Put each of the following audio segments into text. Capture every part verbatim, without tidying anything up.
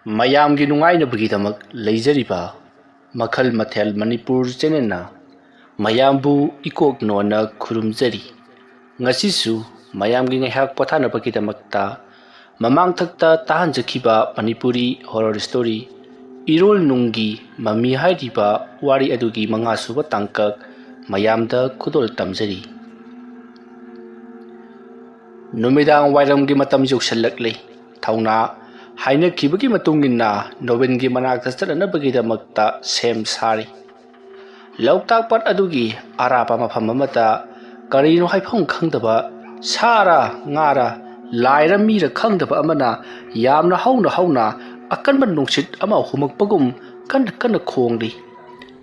ꯃꯌꯥꯝꯒꯤ ꯅꯨꯡꯉꯥꯏꯅꯕꯒꯤꯗꯃꯛ ꯂꯩꯖꯔꯤꯕ ꯃꯈꯜ ꯃꯊꯦꯜ ꯃꯅꯤꯄꯨꯔ ꯆꯦꯅꯦꯜꯅ ꯃꯌꯥꯝꯕꯨ ꯏꯀꯣꯛ ꯅꯣꯟꯅ ꯈꯨꯔꯨꯝꯖꯔꯤ꯫ ꯉꯁꯤꯁꯨ ꯃꯌꯥꯝꯒꯤ ꯉꯥꯏꯍꯥꯛ ꯄꯣꯊꯥꯅꯕꯒꯤꯗꯃꯛꯇ ꯃꯃꯥꯡꯊꯛꯇ ꯇꯥꯍꯟꯖꯈꯤꯕ ꯃꯅꯤꯄꯨꯔꯤ ꯍꯣꯔꯔ ꯁ꯭ꯇꯣꯔꯤ ꯏꯔꯣꯜ ꯅꯨꯡꯒꯤ ꯃꯃꯤ ꯍꯥꯏꯔꯤꯕ ꯋꯥꯔꯤ ꯑꯗꯨꯒꯤ ꯃꯉꯥꯁꯨꯕ ꯇꯥꯡꯀꯛ ꯃꯌꯥꯝꯗ ꯈꯨꯗꯣꯜ ꯇꯝꯖꯔꯤ꯫ ꯅꯨꯃꯤꯗꯥꯡ ꯋꯥꯏꯔꯝꯒꯤ ꯃꯇꯝ ꯌꯧꯁꯤꯜꯂꯛꯂꯦ꯫ ꯊꯧꯅꯥ ꯍꯥꯏꯅꯈꯤꯕꯒꯤ ꯃꯇꯨꯡ ꯏꯟꯅ ꯅꯣꯕꯤꯟꯒꯤ ꯃꯅꯥꯛꯇ ꯆꯠꯅꯅꯕꯒꯤꯗꯃꯛꯇ ꯁꯦꯝ ꯁꯥꯔꯤ꯫ ꯂꯣꯛꯇꯥꯛ ꯄꯥꯠ ꯑꯗꯨꯒꯤ ꯑꯔꯥꯞꯄ ꯃꯐꯝ ꯑꯃꯗ ꯀꯔꯤꯅꯣ ꯍꯥꯏꯐꯝ ꯈꯪꯗꯕ, ꯁꯥꯔ ꯉꯥꯔ ꯂꯥꯏꯔ ꯃꯤꯔ ꯈꯪꯗꯕ ꯑꯃꯅ ꯌꯥꯝꯅ ꯍꯧꯅ ꯍꯧꯅ ꯑꯀꯟꯕ ꯅꯨꯡꯁꯤꯠ ꯑꯃ ꯍꯨꯝꯃꯛꯄꯒꯨꯝ ꯀꯟꯅ ꯀꯟꯅ ꯈꯣꯡꯂꯤ꯫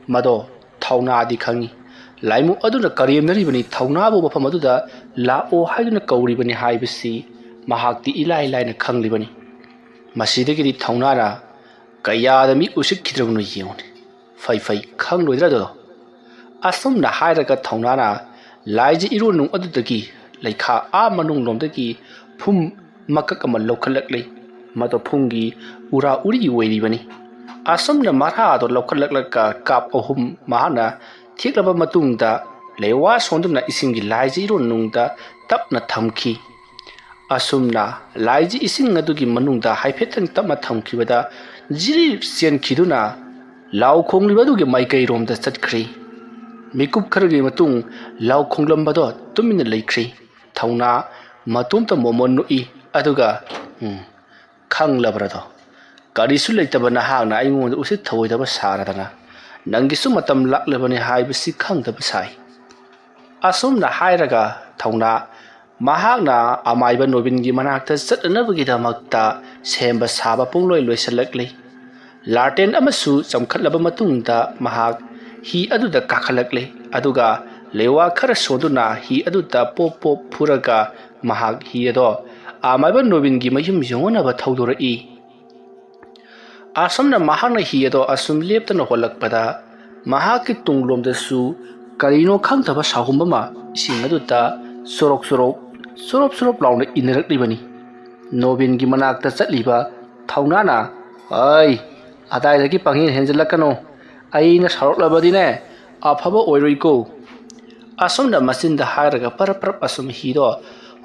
ꯃꯗꯣ ꯊꯧꯅꯥꯗꯤ ꯈꯪꯏ꯫ ꯂꯥꯏꯃꯨ ꯑꯗꯨꯅ ꯀꯔꯦꯝꯅꯔꯤꯕꯅꯤ, ꯊꯧꯅꯥꯕꯨ ꯃꯐꯝ ꯑꯗꯨꯗ ꯂꯥꯛꯑꯣ ꯍꯥꯏꯗꯨꯅ ꯀꯧꯔꯤꯕꯅꯤ ꯍꯥꯏꯕꯁꯤ ꯃꯍꯥꯛꯇꯤ ꯏꯂꯥꯏ ꯂꯥꯏꯅ ꯈꯪꯂꯤꯕꯅꯤ꯫ ꯃꯁꯤꯗꯒꯤꯗꯤ ꯊꯧꯅꯥꯅ ꯀꯌꯥꯗ ꯃꯤ ꯎꯁꯤꯠꯈꯤꯗ꯭ꯔꯕꯅꯣ ꯌꯦꯡꯉꯨꯅꯦ꯫ ꯐꯩ ꯐꯩ, ꯈꯪꯂꯣꯏꯗ꯭ꯔꯗꯣ? ꯑꯁꯨꯝꯅ ꯍꯥꯏꯔꯒ ꯊꯧꯅꯥꯅ ꯂꯥꯏꯖ ꯏꯔꯣꯟꯅꯨꯡ ꯑꯗꯨꯗꯒꯤ ꯂꯩꯈꯥ ꯑꯥ ꯃꯅꯨꯡꯂꯣꯝꯗꯒꯤ ꯐꯨꯝ ꯃꯀꯛ ꯑꯃ ꯂꯧꯈꯠꯂꯛꯂꯤ꯫ ꯃꯗꯨ ꯐꯨꯝꯒꯤ ꯎꯔꯥ ꯎꯔꯤ ꯑꯣꯏꯔꯤꯕꯅꯤ꯫ ꯑꯁꯨꯝꯅ ꯃꯔꯥ ꯑꯗꯨ ꯂꯧꯈꯠꯂꯛꯂꯒ ꯀꯥꯞ ꯑꯍꯨꯝ ꯃꯍꯥꯛꯅ ꯊꯦꯛꯂꯕ ꯃꯇꯨꯡꯗ ꯂꯩꯋꯥ ꯁꯣꯟꯗꯨꯅ ꯏꯁꯤꯡꯒꯤ ꯂꯥꯏꯖ ꯏꯔꯣꯟꯅꯨꯡꯗ ꯇꯞꯅ ꯊꯝꯈꯤ꯫ ꯑꯁꯨꯝꯅ ꯂꯥꯏꯖ ꯏꯁꯤꯡ ꯑꯗꯨꯒꯤ ꯃꯅꯨꯡꯗ ꯍꯥꯏꯐꯦꯠꯇꯪ ꯇꯞꯅ ꯊꯝꯈꯤꯕꯗ ꯖꯤꯔꯤ ꯆꯦꯟꯈꯤꯗꯨꯅ ꯂꯥꯎ ꯈꯣꯡꯂꯤꯕ ꯑꯗꯨꯒꯤ ꯃꯥꯏꯀꯩꯔꯣꯝꯗ ꯆꯠꯈ꯭ꯔꯤ꯫ ꯃꯤꯀꯨꯞ ꯈꯔꯒꯤ ꯃꯇꯨꯡ ꯂꯥꯎ ꯈꯣꯡꯂꯝꯕꯗꯣ ꯇꯨꯃꯤꯟꯅ ꯂꯩꯈ꯭ꯔꯤ꯫ ꯊꯧꯅꯥ ꯃꯇꯣꯝꯇ ꯃꯣꯃꯣꯟ ꯅꯣꯛꯏ꯫ ꯑꯗꯨꯒ, "ꯎꯝ, ꯈꯪꯂꯕ꯭ꯔꯗꯣ? ꯀꯔꯤꯁꯨ ꯂꯩꯇꯕ ꯅꯍꯥꯛꯅ ꯑꯩꯉꯣꯟꯗ ꯎꯁꯤꯠ ꯊꯑꯣꯏꯗꯕ ꯁꯥꯔꯗꯅ ꯅꯪꯒꯤꯁꯨ ꯃꯇꯝ ꯂꯥꯛꯂꯕꯅꯤ ꯍꯥꯏꯕꯁꯤ ꯈꯪꯗꯕ ꯁꯥꯏ"꯫ ꯑꯁꯨꯝꯅ ꯍꯥꯏꯔꯒ ꯊꯧꯅꯥ ꯃꯍꯥꯛꯅ ꯑꯃꯥꯏꯕ ꯅꯣꯕꯤꯟꯒꯤ ꯃꯅꯥꯛꯇ ꯆꯠꯅꯅꯕꯒꯤꯗꯃꯛꯇ ꯁꯦꯝꯕ ꯁꯥꯕ ꯄꯨꯡꯂꯣꯏ ꯂꯣꯏꯁꯤꯜꯂꯛꯂꯤ꯫ ꯂꯥꯇꯦꯟ ꯑꯃꯁꯨ ꯆꯝꯈꯠꯂꯕ ꯃꯇꯨꯡꯗ ꯃꯍꯥꯛ ꯍꯤ ꯑꯗꯨꯗ ꯀꯥꯈꯠꯂꯛꯂꯦ꯫ ꯑꯗꯨꯒ ꯂꯩꯋꯥ ꯈꯔ ꯁꯣꯟꯗꯨꯅ ꯍꯤ ꯑꯗꯨꯗ ꯄꯣꯞ ꯄꯣꯞ ꯐꯨꯔꯒ ꯃꯍꯥꯛ ꯍꯤ ꯑꯗꯣ ꯑꯃꯥꯏꯕ ꯅꯣꯕꯤꯟꯒꯤ ꯃꯌꯨꯝ ꯌꯧꯅꯅꯕ ꯊꯧꯗꯣꯔꯛꯏ꯫ ꯑꯁꯨꯝꯅ ꯃꯍꯥꯛꯅ ꯍꯤ ꯑꯗꯣ ꯑꯁꯨꯝ ꯂꯦꯞꯇꯅ ꯍꯣꯜꯂꯛꯄꯗ ꯃꯍꯥꯛꯀꯤ ꯇꯨꯡꯂꯣꯝꯗꯁꯨ ꯀꯔꯤꯅꯣ ꯈꯪꯗꯕ ꯁꯥꯍꯨꯝ ꯑꯃ ꯏꯁꯤꯡ ꯑꯗꯨꯗ ꯆꯣꯔꯣꯛ ꯆꯣꯔꯣꯛ, ꯆꯣꯔꯣꯞ ꯆꯣꯔꯣꯞ ꯂꯥꯎꯅ ꯏꯟꯅꯔꯛꯂꯤꯕꯅꯤ꯫ ꯅꯣꯕꯤꯟꯒꯤ ꯃꯅꯥꯛꯇ ꯆꯠꯂꯤꯕ ꯊꯧꯅꯥꯅ ꯑꯩ, ꯑꯗꯥꯏꯗꯒꯤ ꯄꯪꯍꯦꯟ ꯍꯦꯟꯖꯤꯜꯂꯛꯀꯅꯨ꯫ ꯑꯩꯅ ꯁꯥꯎꯔꯛꯂꯕꯗꯤꯅꯦ, ꯑꯐꯕ ꯑꯣꯏꯔꯣꯏꯀꯣ꯫ ꯑꯁꯨꯝꯅ ꯃꯆꯤꯟꯗ ꯍꯥꯏꯔꯒ ꯄꯔꯞ ꯄꯔꯞ ꯑꯁꯨꯝ ꯍꯤꯗꯣ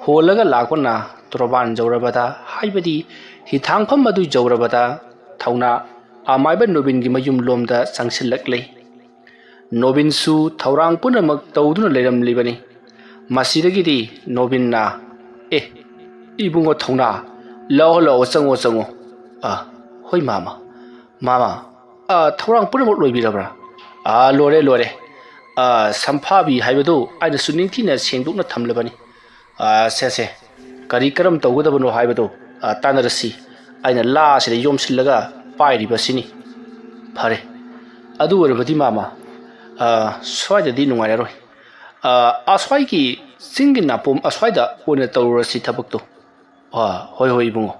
ꯍꯣꯜꯂꯒ ꯂꯥꯛꯄꯅ ꯇꯣꯔꯕꯥꯟ ꯌꯧꯔꯕꯗ, ꯍꯥꯏꯕꯗꯤ ꯍꯤꯊꯥꯡꯐꯝ ꯑꯗꯨ ꯌꯧꯔꯕꯗ, ꯊꯧꯅꯥ ꯑꯃꯥꯏꯕ ꯅꯣꯕꯤꯟꯒꯤ ꯃꯌꯨꯝ ꯂꯣꯝꯗ ꯆꯪꯁꯤꯜꯂꯛꯂꯦ꯫ ꯅꯣꯕꯤꯟꯁꯨ ꯊꯧꯔꯥꯡ ꯄꯨꯝꯅꯃꯛ ꯇꯧꯗꯨꯅ ꯂꯩꯔꯝꯂꯤꯕꯅꯤ꯫ ꯃꯁꯤꯗꯒꯤꯗꯤ ꯅꯣꯕꯤꯟꯅ, "ꯑꯦ, ꯏꯕꯨꯡꯉꯣ ꯊꯧꯅꯥ, ꯂꯥꯛꯑꯣ, ꯂꯥꯛꯑꯣ, ꯆꯪꯉꯣ, ꯆꯪꯉꯣ꯫" "ꯑ, ꯍꯣꯏ ꯃꯥꯃ꯫ ꯃꯥꯃ, ꯑ, ꯊꯧꯔꯥꯡ ꯄꯨꯝꯅꯃꯛ ꯂꯣꯏꯕꯤꯔꯕ꯭ꯔꯥ?" "ꯑ, ꯂꯣꯏꯔꯦ, ꯂꯣꯏꯔꯦ꯫ ꯑ, ꯁꯝꯐꯥꯕꯤ ꯍꯥꯏꯕꯗꯨ ꯑꯩꯅꯁꯨ ꯅꯤꯡꯊꯤꯅ ꯁꯦꯡꯗꯣꯛꯅ ꯊꯝꯂꯕꯅꯤ꯫ ꯑ, ꯁꯦ, ꯁꯦ, ꯀꯔꯤ ꯀꯔꯝ ꯇꯧꯒꯗꯕꯅꯣ ꯍꯥꯏꯕꯗꯨ, ꯑ, ꯇꯥꯟꯅꯔꯁꯤ꯫ ꯑꯩꯅ ꯂꯥ ꯑꯁꯤꯗ ꯌꯣꯝꯁꯤꯜꯂꯒ ꯄꯥꯏꯔꯤꯕꯁꯤꯅꯤ꯫" "ꯐꯔꯦ, ꯑꯗꯨ ꯑꯣꯏꯔꯕꯗꯤ ꯃꯥꯃ, ꯑ, ꯁ꯭ꯋꯥꯏꯗꯗꯤ ꯅꯨꯡꯉꯥꯏꯔꯔꯣꯏ꯫ ꯑ, ꯑꯁ꯭ꯋꯥꯏꯒꯤ ꯆꯤꯡꯒꯤ ꯅꯥꯄꯣꯝ ꯑꯁ꯭ꯋꯥꯏꯗ ꯑꯣꯏꯅ ꯇꯧꯔꯨꯔꯁꯤ ꯊꯕꯛꯇꯣ꯫" "ꯑ, ꯍꯣꯏ, ꯍꯣꯏ, ꯏꯕꯨꯡꯉꯣ꯫"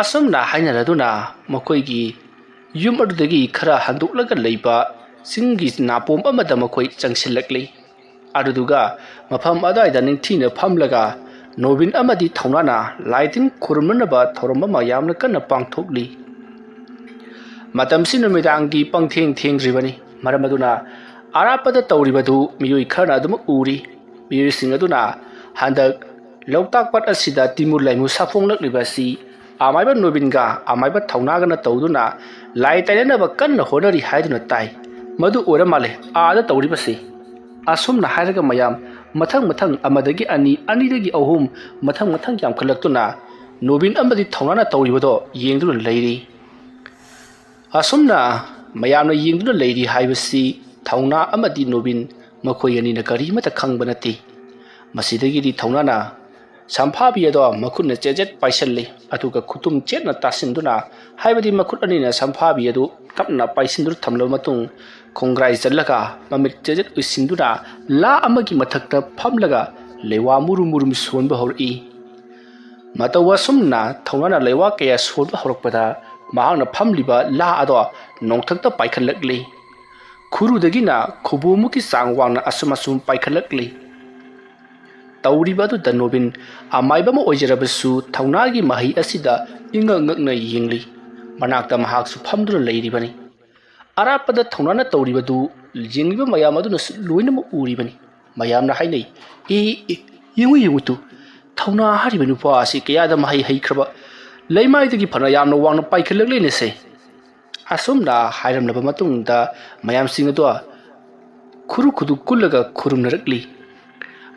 ꯑꯁꯨꯝꯅ ꯍꯥꯏꯅꯔꯗꯨꯅ ꯃꯈꯣꯏꯒꯤ ꯌꯨꯝ ꯑꯗꯨꯗꯒꯤ ꯈꯔ ꯍꯟꯗꯣꯛꯂꯒ ꯂꯩꯕ ꯆꯤꯡꯒꯤ ꯅꯥꯄꯣꯝ ꯑꯃꯗ ꯃꯈꯣꯏ ꯆꯪꯁꯤꯜꯂꯛꯂꯤ꯫ ꯑꯗꯨꯗꯨꯒ ꯃꯐꯝ ꯑꯗꯨꯋꯥꯏꯗ ꯅꯤꯡꯊꯤꯅ ꯐꯝꯂꯒ ꯅꯣꯕꯤꯟ ꯑꯃꯗꯤ ꯊꯧꯅꯥꯅ ꯂꯥꯏ ꯇꯤꯟ ꯈꯨꯔꯨꯝꯅꯅꯕ ꯊꯧꯔꯝ ꯑꯃ ꯌꯥꯝꯅ ꯀꯟꯅ ꯄꯥꯡꯊꯣꯛꯂꯤ꯫ ꯃꯇꯝꯁꯤ ꯅꯨꯃꯤꯗꯥꯡꯒꯤ ꯄꯪꯊꯦꯡ ꯊꯦꯡꯗ꯭ꯔꯤꯕꯅꯤ꯫ ꯃꯔꯝ ꯑꯗꯨꯅ ꯑꯔꯥꯞꯄꯗ ꯇꯧꯔꯤꯕꯗꯨ ꯃꯤꯑꯣꯏ ꯈꯔꯅ ꯑꯗꯨꯃꯛ ꯎꯔꯤ꯫ ꯃꯤꯑꯣꯏꯁꯤꯡ ꯑꯗꯨꯅ ꯍꯟꯗꯛ ꯂꯣꯛꯇꯥꯛ ꯄꯥꯠ ꯑꯁꯤꯗ ꯇꯤꯃꯨ ꯂꯥꯏꯃꯨ ꯁꯥꯐꯣꯡꯂꯛꯂꯤꯕ ꯑꯁꯤ ꯑꯃꯥꯏꯕ ꯅꯣꯕꯤꯟꯒ ꯑꯃꯥꯏꯕ ꯊꯧꯅꯥꯒꯅ ꯇꯧꯗꯨꯅ ꯂꯥꯏ ꯇꯥꯏꯅꯅꯕ ꯀꯟꯅ ꯍꯣꯠꯅꯔꯤ ꯍꯥꯏꯗꯨꯅ ꯇꯥꯏ꯫ ꯃꯗꯨ ꯑꯣꯏꯔ ꯃꯥꯜꯂꯦ ꯑꯥꯗ ꯇꯧꯔꯤꯕꯁꯤ꯫ ꯑꯁꯨꯝꯅ ꯍꯥꯏꯔꯒ ꯃꯌꯥꯝ ꯃꯊꯪ ꯃꯊꯪ ꯑꯃꯗꯒꯤ ꯑꯅꯤ, ꯑꯅꯤꯗꯒꯤ ꯑꯍꯨꯝ, ꯃꯊꯪ ꯃꯊꯪ ꯌꯥꯝꯈꯠꯂꯛꯇꯨꯅ ꯅꯣꯕꯤꯟ ꯑꯃꯗꯤ ꯊꯧꯅꯥꯅ ꯇꯧꯔꯤꯕꯗꯣ ꯌꯦꯡꯗꯨꯅ ꯂꯩꯔꯤ꯫ ꯑꯁꯨꯝꯅ ꯃꯌꯥꯝꯅ ꯌꯦꯡꯗꯨꯅ ꯂꯩꯔꯤ ꯍꯥꯏꯕꯁꯤ ꯊꯧꯅꯥ ꯑꯃꯗꯤ ꯅꯣꯕꯤꯟ ꯃꯈꯣꯏ ꯑꯅꯤꯅ ꯀꯔꯤꯃꯠꯇ ꯈꯪꯕ ꯅꯠꯇꯦ꯫ ꯃꯁꯤꯗꯒꯤꯗꯤ ꯊꯧꯅꯥꯅ ꯁꯝꯐꯥꯕꯤ ꯑꯗꯣ ꯃꯈꯨꯠꯅ ꯆꯦꯠ ꯆꯦꯠ ꯄꯥꯏꯁꯤꯜꯂꯤ, ꯑꯗꯨꯒ ꯈꯨꯇꯨꯝ ꯆꯦꯠꯅ ꯇꯥꯁꯤꯟꯗꯨꯅ, ꯍꯥꯏꯕꯗꯤ ꯃꯈꯨꯠ ꯑꯅꯤꯅ ꯁꯝꯐꯥꯕꯤ ꯑꯗꯨ ꯇꯞꯅ ꯄꯥꯏꯁꯤꯟꯗꯨꯅ ꯊꯝꯂꯕ ꯃꯇꯨꯡ, ꯈꯣꯡꯒ꯭ꯔꯥꯏ ꯆꯠꯂꯒ ꯃꯃꯤꯠ ꯆꯦꯠ ꯆꯦꯠ ꯎꯏꯁꯤꯟꯗꯨꯅ ꯂꯥ ꯑꯃꯒꯤ ꯃꯊꯛꯇ ꯐꯝꯂꯒ ꯂꯩꯋꯥ ꯃꯨꯔꯨꯝ ꯃꯨꯔꯨꯝ ꯁꯣꯟꯕ ꯍꯧꯔꯛꯏ꯫ ꯃꯇꯧ ꯑꯁꯨꯝꯅ ꯊꯧꯅꯥꯅ ꯂꯩꯋꯥ ꯀꯌꯥ ꯁꯣꯟꯕ ꯍꯧꯔꯛꯄꯗ, ꯃꯍꯥꯛꯅ ꯐꯝꯂꯤꯕ ꯂꯥ ꯑꯗꯣ ꯅꯣꯡꯊꯛꯇ ꯄꯥꯏꯈꯠꯂꯛꯂꯤ꯫ ꯈꯨꯔꯨꯗꯒꯤꯅ ꯈꯨꯕꯣꯝꯃꯨꯛꯀꯤ ꯆꯥꯡ ꯋꯥꯡꯅ ꯑꯁꯨꯝ ꯑꯁꯨꯝ ꯄꯥꯏꯈꯠꯂꯛꯂꯤ꯫ ꯇꯧꯔꯤꯕ ꯑꯗꯨꯗ ꯅꯣꯕꯤꯟ ꯑꯃꯥꯏꯕ ꯑꯃ ꯑꯣꯏꯖꯔꯕꯁꯨ ꯊꯧꯅꯥꯒꯤ ꯃꯍꯩ ꯑꯁꯤꯗ ꯏꯉꯛ ꯉꯛꯅ ꯌꯦꯡꯂꯤ꯫ ꯃꯅꯥꯛꯇ ꯃꯍꯥꯛꯁꯨ ꯐꯝꯗꯨꯅ ꯂꯩꯔꯤꯕꯅꯤ꯫ ꯑꯔꯥꯞꯄꯗ ꯊꯧꯅꯥꯅ ꯇꯧꯔꯤꯕꯗꯨ ꯌꯦꯡꯂꯤꯕ ꯃꯌꯥꯝ ꯑꯗꯨꯅꯁꯨ ꯂꯣꯏꯅꯃꯛ ꯎꯔꯤꯕꯅꯤ꯫ ꯃꯌꯥꯝꯅ ꯍꯥꯏꯅꯩ, "ꯑꯦ, ꯑꯦ, ꯌꯦꯡꯉꯨ, ꯌꯦꯡꯉꯨ ꯇꯨ, ꯊꯧꯅꯥ ꯍꯥꯏꯔꯤꯕ ꯅꯨꯄꯥ ꯑꯁꯤ ꯀꯌꯥꯗ ꯃꯍꯩ ꯍꯩꯈ꯭ꯔꯕ, ꯂꯩꯃꯥꯏꯗꯒꯤ ꯐꯅ ꯌꯥꯝꯅ ꯋꯥꯡꯅ ꯄꯥꯏꯈꯠꯂꯛꯂꯦꯅꯦꯁꯦ"꯫ ꯑꯁꯨꯝꯅ ꯍꯥꯏꯔꯝꯂꯕ ꯃꯇꯨꯡꯗ ꯃꯌꯥꯝꯁꯤꯡ ꯑꯗꯨ ꯈꯨꯔꯨ ꯈꯨꯗꯨ ꯀꯨꯜꯂꯒ ꯈꯨꯔꯨꯝꯅꯔꯛꯂꯤ꯫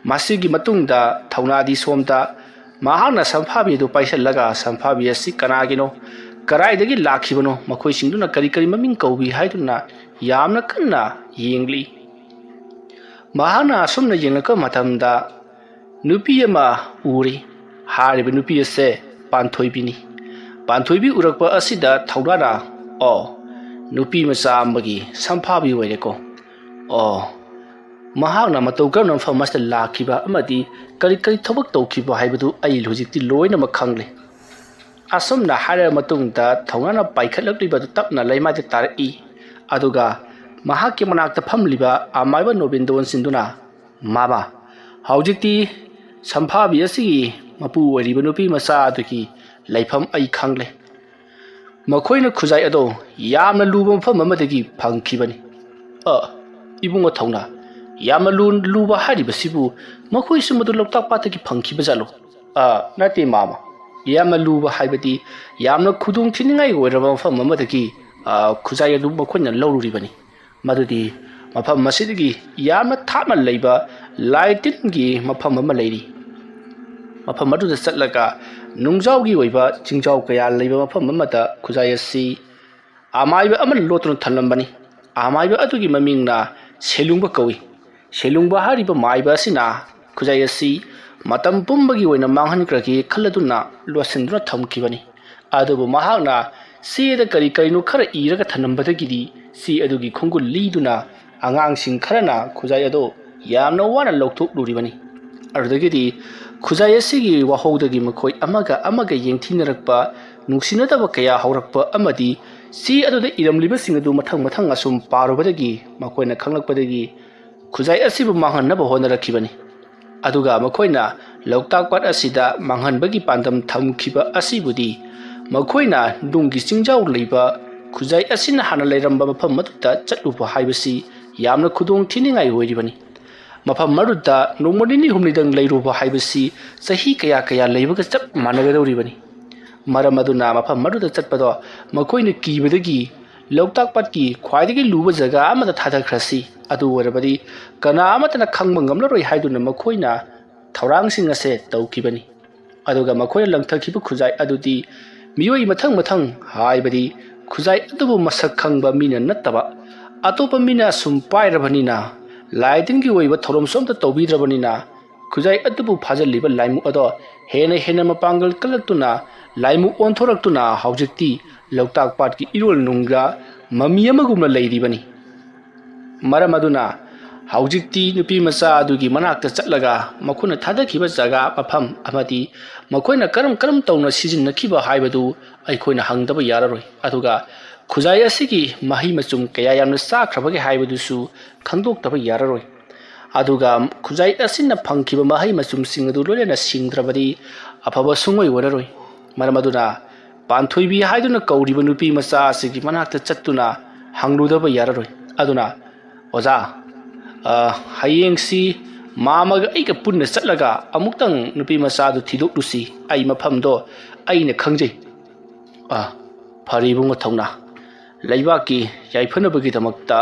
ꯃꯁꯤꯒꯤ ꯃꯇꯨꯡꯗ ꯊꯧꯅꯥꯗꯤ ꯁꯣꯝꯗ ꯃꯍꯥꯛꯅ ꯁꯝꯐꯥꯕꯤ ꯑꯗꯨ ꯄꯥꯏꯁꯤꯜꯂꯒ, "ꯁꯝꯐꯥꯕꯤ ꯑꯁꯤ ꯀꯅꯥꯒꯤꯅꯣ, ꯀꯗꯥꯏꯗꯒꯤ ꯂꯥꯛꯈꯤꯕꯅꯣ, ꯃꯈꯣꯏꯁꯤꯡꯗꯨꯅ ꯀꯔꯤ ꯀꯔꯤ ꯃꯃꯤꯡ ꯀꯧꯕꯤ?" ꯍꯥꯏꯗꯨꯅ ꯌꯥꯝꯅ ꯀꯟꯅ ꯌꯦꯡꯂꯤ꯫ ꯃꯍꯥꯛꯅ ꯑꯁꯨꯝꯅ ꯌꯦꯡꯂꯛꯄ ꯃꯇꯝꯗ ꯅꯨꯄꯤ ꯑꯃ ꯎꯔꯤ꯫ ꯍꯥꯏꯔꯤꯕ ꯅꯨꯄꯤ ꯑꯁꯦ ꯄꯥꯟꯊꯣꯏꯕꯤꯅꯤ꯫ ꯄꯥꯟꯊꯣꯏꯕꯤ ꯎꯔꯛꯄ ꯑꯁꯤꯗ ꯊꯧꯅꯥꯅ, "ꯑꯣ, ꯅꯨꯄꯤ ꯃꯆꯥ ꯑꯃꯒꯤ ꯁꯝꯐꯥꯕꯤ ꯑꯣꯏꯔꯦꯀꯣ꯫ ꯑꯣ, ꯃꯍꯥꯛꯅ ꯃꯇꯧ ꯀꯔꯝꯅ ꯃꯐꯝ ꯑꯁꯤꯗ ꯂꯥꯛꯈꯤꯕ ꯑꯃꯗꯤ ꯀꯔꯤ ꯀꯔꯤ ꯊꯕꯛ ꯇꯧꯈꯤꯕ ꯍꯥꯏꯕꯗꯨ ꯑꯩ ꯍꯧꯖꯤꯛꯇꯤ ꯂꯣꯏꯅꯃꯛ ꯈꯪꯂꯦ"꯫ ꯑꯁꯨꯝꯅ ꯍꯥꯏꯔꯕ ꯃꯇꯨꯡꯗ ꯊꯧꯅꯥꯅ ꯄꯥꯏꯈꯠꯂꯛꯂꯤꯕ ꯑꯗꯨ ꯇꯞꯅ ꯂꯩꯃꯥꯏꯗ ꯇꯥꯔꯛꯏ꯫ ꯑꯗꯨꯒ ꯃꯍꯥꯛꯀꯤ ꯃꯅꯥꯛꯇ ꯐꯝꯂꯤꯕ ꯑꯃꯥꯏꯕ ꯅꯣꯕꯤꯟꯗꯣꯟ ꯁꯤꯟꯗꯨꯅ, "ꯃꯥꯃ, ꯍꯧꯖꯤꯛꯇꯤ ꯁꯝꯐꯥꯕꯤ ꯑꯁꯤꯒꯤ ꯃꯄꯨ ꯑꯣꯏꯔꯤꯕ ꯅꯨꯄꯤ ꯃꯆꯥ ꯑꯗꯨꯒꯤ ꯂꯩꯐꯝ ꯑꯩ ꯈꯪꯂꯦ꯫ ꯃꯈꯣꯏꯅ ꯈꯨꯖꯥꯏ ꯑꯗꯣ ꯌꯥꯝꯅ ꯂꯨꯕ ꯃꯐꯝ ꯑꯃꯗꯒꯤ ꯐꯪꯈꯤꯕꯅꯤ"꯫ "ꯑ, ꯏꯕꯨꯡꯉꯣ ꯊꯧꯅꯥ, ꯌꯥꯝꯅ ꯂꯨ-, ꯂꯨꯕ ꯍꯥꯏꯔꯤꯕꯁꯤꯕꯨ ꯃꯈꯣꯏꯁꯨ ꯃꯗꯨ ꯂꯣꯛꯇꯥꯛ ꯄꯥꯠꯇꯒꯤ ꯐꯪꯈꯤꯕ ꯖꯥꯠꯂꯣ?" "ꯑ, ꯅꯠꯇꯦ ꯃꯥꯃ, ꯌꯥꯝꯅ ꯂꯨꯕ ꯍꯥꯏꯕꯗꯤ ꯌꯥꯝꯅ ꯈꯨꯗꯣꯡ ꯊꯤꯅꯤꯡꯉꯥꯏ ꯑꯣꯏꯔꯕ ꯃꯐꯝ ꯑꯃꯗꯒꯤ, ꯑ, ꯈꯨꯖꯥꯏ ꯑꯗꯨ ꯃꯈꯣꯏꯅ ꯂꯧꯔꯨꯔꯤꯕꯅꯤ꯫ ꯃꯗꯨꯗꯤ ꯃꯐꯝ ꯑꯁꯤꯗꯒꯤ ꯌꯥꯝꯅ ꯊꯥꯞꯅ ꯂꯩꯕ ꯂꯥꯏ ꯇꯤꯟꯒꯤ ꯃꯐꯝ ꯑꯃ ꯂꯩꯔꯤ꯫ ꯃꯐꯝ ꯑꯗꯨꯗ ꯆꯠꯂꯒ ꯅꯨꯡꯖꯥꯎꯒꯤ ꯑꯣꯏꯕ ꯆꯤꯡꯖꯥꯎ ꯀꯌꯥ ꯂꯩꯕ ꯃꯐꯝ ꯑꯃꯗ ꯈꯨꯖꯥꯏ ꯑꯁꯤ ꯑꯃꯥꯏꯕ ꯑꯃꯅ ꯂꯣꯠꯇꯨꯅ ꯊꯝꯂꯝꯕꯅꯤ꯫ ꯑꯃꯥꯏꯕ ꯑꯗꯨꯒꯤ ꯃꯃꯤꯡꯅ ꯁꯦꯂꯨꯡꯕ ꯀꯧꯏ꯫ ꯁꯦꯂꯨꯡꯕ ꯍꯥꯏꯔꯤꯕ ꯃꯥꯏꯕ ꯑꯁꯤꯅ ꯈꯨꯖꯥꯏ ꯑꯁꯤ ꯃꯇꯝ ꯄꯨꯝꯕꯒꯤ ꯑꯣꯏꯅ ꯃꯥꯡꯍꯟꯈ꯭ꯔꯒꯦ ꯈꯜꯂꯗꯨꯅ ꯂꯣꯠꯁꯤꯟꯗꯨꯅ ꯊꯝꯈꯤꯕꯅꯤ꯫ ꯑꯗꯨꯕꯨ ꯃꯍꯥꯛꯅ ꯆꯦꯗ ꯀꯔꯤ ꯀꯔꯤꯅꯣ ꯈꯔ ꯏꯔꯒ ꯊꯝꯂꯝꯕꯗꯒꯤꯗꯤ ꯆꯦ ꯑꯗꯨꯒꯤ ꯈꯣꯡꯒꯨꯜ ꯂꯤꯗꯨꯅ ꯑꯉꯥꯡꯁꯤꯡ ꯈꯔꯅ ꯈꯨꯖꯥꯏ ꯑꯗꯨ ꯌꯥꯝꯅ ꯋꯥꯅ ꯂꯧꯊꯣꯛꯂꯨꯔꯤꯕꯅꯤ꯫ ꯑꯗꯨꯗꯒꯤꯗꯤ ꯈꯨꯖꯥꯏ ꯑꯁꯤꯒꯤ ꯋꯥꯍꯧꯗꯒꯤ ꯃꯈꯣꯏ ꯑꯃꯒ ꯑꯃꯒ ꯌꯦꯡꯊꯤꯅꯔꯛꯄ, ꯅꯨꯡꯁꯤꯅꯗꯕ ꯀꯌꯥ ꯍꯧꯔꯛꯄ ꯑꯃꯗꯤ ꯆꯦ ꯑꯗꯨꯗ ꯏꯔꯝꯂꯤꯕꯁꯤꯡ ꯑꯗꯨ ꯃꯊꯪ ꯃꯊꯪ ꯑꯁꯨꯝ ꯄꯥꯔꯨꯕꯗꯒꯤ ꯃꯈꯣꯏꯅ ꯈꯪꯂꯛꯄꯗꯒꯤ ꯈꯨꯖꯥꯏ ꯑꯁꯤꯕꯨ ꯃꯥꯡꯍꯟꯅꯕ ꯍꯣꯠꯅꯔꯛꯈꯤꯕꯅꯤ꯫ ꯑꯗꯨꯒ ꯃꯈꯣꯏꯅ ꯂꯣꯛꯇꯥꯛ ꯄꯥꯠ ꯑꯁꯤꯗ ꯃꯥꯡꯍꯟꯕꯒꯤ ꯄꯥꯟꯗꯝ ꯊꯝꯈꯤꯕ ꯑꯁꯤꯕꯨꯗꯤ ꯃꯈꯣꯏꯅ ꯅꯨꯡꯒꯤ ꯆꯤꯡꯖꯥꯎ ꯂꯩꯕ ꯈꯨꯖꯥꯏ ꯑꯁꯤꯅ ꯍꯥꯟꯅ ꯂꯩꯔꯝꯕ ꯃꯐꯝ ꯑꯗꯨꯗ ꯆꯠꯂꯨꯕ ꯍꯥꯏꯕꯁꯤ ꯌꯥꯝꯅ ꯈꯨꯗꯣꯡ ꯊꯤꯅꯤꯡꯉꯥꯏ ꯑꯣꯏꯔꯤꯕꯅꯤ꯫ ꯃꯐꯝ ꯑꯗꯨꯗ ꯅꯣꯡꯃ ꯅꯤꯅꯤ ꯍꯨꯝꯅꯤꯗꯪ ꯂꯩꯔꯨꯕ ꯍꯥꯏꯕꯁꯤ ꯆꯍꯤ ꯀꯌꯥ ꯀꯌꯥ ꯂꯩꯕꯒ ꯆꯞ ꯃꯥꯟꯅꯒꯗꯧꯔꯤꯕꯅꯤ꯫ ꯃꯔꯝ ꯑꯗꯨꯅ ꯃꯐꯝ ꯑꯗꯨꯗ ꯆꯠꯄꯗꯣ ꯃꯈꯣꯏꯅ ꯀꯤꯕꯗꯒꯤ ꯂꯣꯛꯇꯥꯛ ꯄꯥꯠꯀꯤ ꯈ꯭ꯋꯥꯏꯗꯒꯤ ꯂꯨꯕ ꯖꯒꯥ ꯑꯃꯗ ꯊꯥꯗꯈ꯭ꯔꯁꯤ, ꯑꯗꯨ ꯑꯣꯏꯔꯕꯗꯤ ꯀꯅꯥ ꯑꯃꯠꯇꯅ ꯈꯪꯕ ꯉꯝꯂꯔꯣꯏ ꯍꯥꯏꯗꯨꯅ ꯃꯈꯣꯏꯅ ꯊꯧꯔꯥꯡꯁꯤꯡ ꯑꯁꯦ ꯇꯧꯈꯤꯕꯅꯤ꯫ ꯑꯗꯨꯒ ꯃꯈꯣꯏꯅ ꯂꯪꯊꯈꯤꯕ ꯈꯨꯖꯥꯏ ꯑꯗꯨꯗꯤ ꯃꯤꯑꯣꯏ ꯃꯊꯪ ꯃꯊꯪ, ꯍꯥꯏꯕꯗꯤ ꯈꯨꯖꯥꯏ ꯑꯗꯨꯕꯨ ꯃꯁꯛ ꯈꯪꯕ ꯃꯤꯅ ꯅꯠꯇꯕ ꯑꯇꯣꯞꯄ ꯃꯤꯅ ꯁꯨꯝ ꯄꯥꯏꯔꯕꯅꯤꯅ, ꯂꯥꯏ ꯇꯤꯟꯒꯤ ꯑꯣꯏꯕ ꯊꯧꯔꯝꯁꯨ ꯑꯝꯇ ꯇꯧꯕꯤꯗ꯭ꯔꯕꯅꯤꯅ, ꯈꯨꯖꯥꯏ ꯑꯗꯨꯕꯨ ꯐꯥꯖꯤꯜꯂꯤꯕ ꯂꯥꯏꯃꯨ ꯑꯗꯣ ꯍꯦꯟꯅ ꯍꯦꯟꯅ ꯃꯄꯥꯡꯒꯜ ꯀꯜꯂꯛꯇꯨꯅ, ꯂꯥꯏꯃꯨ ꯑꯣꯟꯊꯣꯔꯛꯇꯨꯅ ꯍꯧꯖꯤꯛꯇꯤ ꯂꯣꯛꯇꯥꯛ ꯄꯥꯠꯀꯤ ꯏꯔꯣꯜ ꯅꯨꯡꯗ ꯃꯃꯤ ꯑꯃꯒꯨꯝꯅ ꯂꯩꯔꯤꯕꯅꯤ꯫ ꯃꯔꯝ ꯑꯗꯨꯅ ꯍꯧꯖꯤꯛꯇꯤ ꯅꯨꯄꯤ ꯃꯆꯥ ꯑꯗꯨꯒꯤ ꯃꯅꯥꯛꯇ ꯆꯠꯂꯒ ꯃꯈꯣꯏꯅ ꯊꯥꯗꯈꯤꯕ ꯖꯒꯥ, ꯃꯐꯝ ꯑꯃꯗꯤ ꯃꯈꯣꯏꯅ ꯀꯔꯝ ꯀꯔꯝ ꯇꯧꯅ ꯁꯤꯖꯤꯟꯅꯈꯤꯕ ꯍꯥꯏꯕꯗꯨ ꯑꯩꯈꯣꯏꯅ ꯍꯪꯗꯕ ꯌꯥꯔꯔꯣꯏ꯫ ꯑꯗꯨꯒ ꯈꯨꯖꯥꯏ ꯑꯁꯤꯒꯤ ꯃꯍꯩ ꯃꯆꯨꯝ ꯀꯌꯥ ꯌꯥꯝꯅ ꯆꯥꯈ꯭ꯔꯕꯒꯦ ꯍꯥꯏꯕꯗꯨꯁꯨ ꯈꯪꯗꯣꯛꯇꯕ ꯌꯥꯔꯔꯣꯏ꯫ ꯑꯗꯨꯒ ꯈꯨꯖꯥꯏ ꯑꯁꯤꯅ ꯐꯪꯈꯤꯕ ꯃꯍꯩ ꯃꯆꯨꯝꯁꯤꯡ ꯑꯗꯨ ꯂꯣꯏꯅꯅ ꯁꯤꯡꯗ꯭ꯔꯕꯗꯤ ꯑꯐꯕ ꯁꯨꯡꯑꯣꯏ ꯑꯣꯏꯔꯔꯣꯏ꯫ ꯃꯔꯝ ꯑꯗꯨꯅ ꯄꯥꯟꯊꯣꯏꯕꯤ ꯍꯥꯏꯗꯨꯅ ꯀꯧꯔꯤꯕ ꯅꯨꯄꯤ ꯃꯆꯥ ꯑꯁꯤꯒꯤ ꯃꯅꯥꯛꯇ ꯆꯠꯇꯨꯅ ꯍꯪꯂꯨꯗꯕ ꯌꯥꯔꯔꯣꯏ꯫ ꯑꯗꯨꯅ, "ꯑꯣꯖꯥ, ꯑ, ꯍꯌꯦꯡꯁꯤ ꯃꯥꯃꯒ ꯑꯩꯒ ꯄꯨꯟꯅ ꯆꯠꯂꯒ ꯑꯃꯨꯛꯇꯪ ꯅꯨꯄꯤ ꯃꯆꯥꯗꯨ ꯊꯤꯗꯣꯛꯂꯨꯁꯤ꯫ ꯑꯩ ꯃꯐꯝꯗꯣ ꯑꯩꯅ ꯈꯪꯖꯩ꯫" "ꯑ, ꯐꯔꯦ ꯏꯕꯨꯡꯉꯣ ꯊꯧꯅꯥ꯫ ꯂꯩꯕꯥꯛꯀꯤ ꯌꯥꯏꯐꯅꯕꯒꯤꯗꯃꯛꯇ,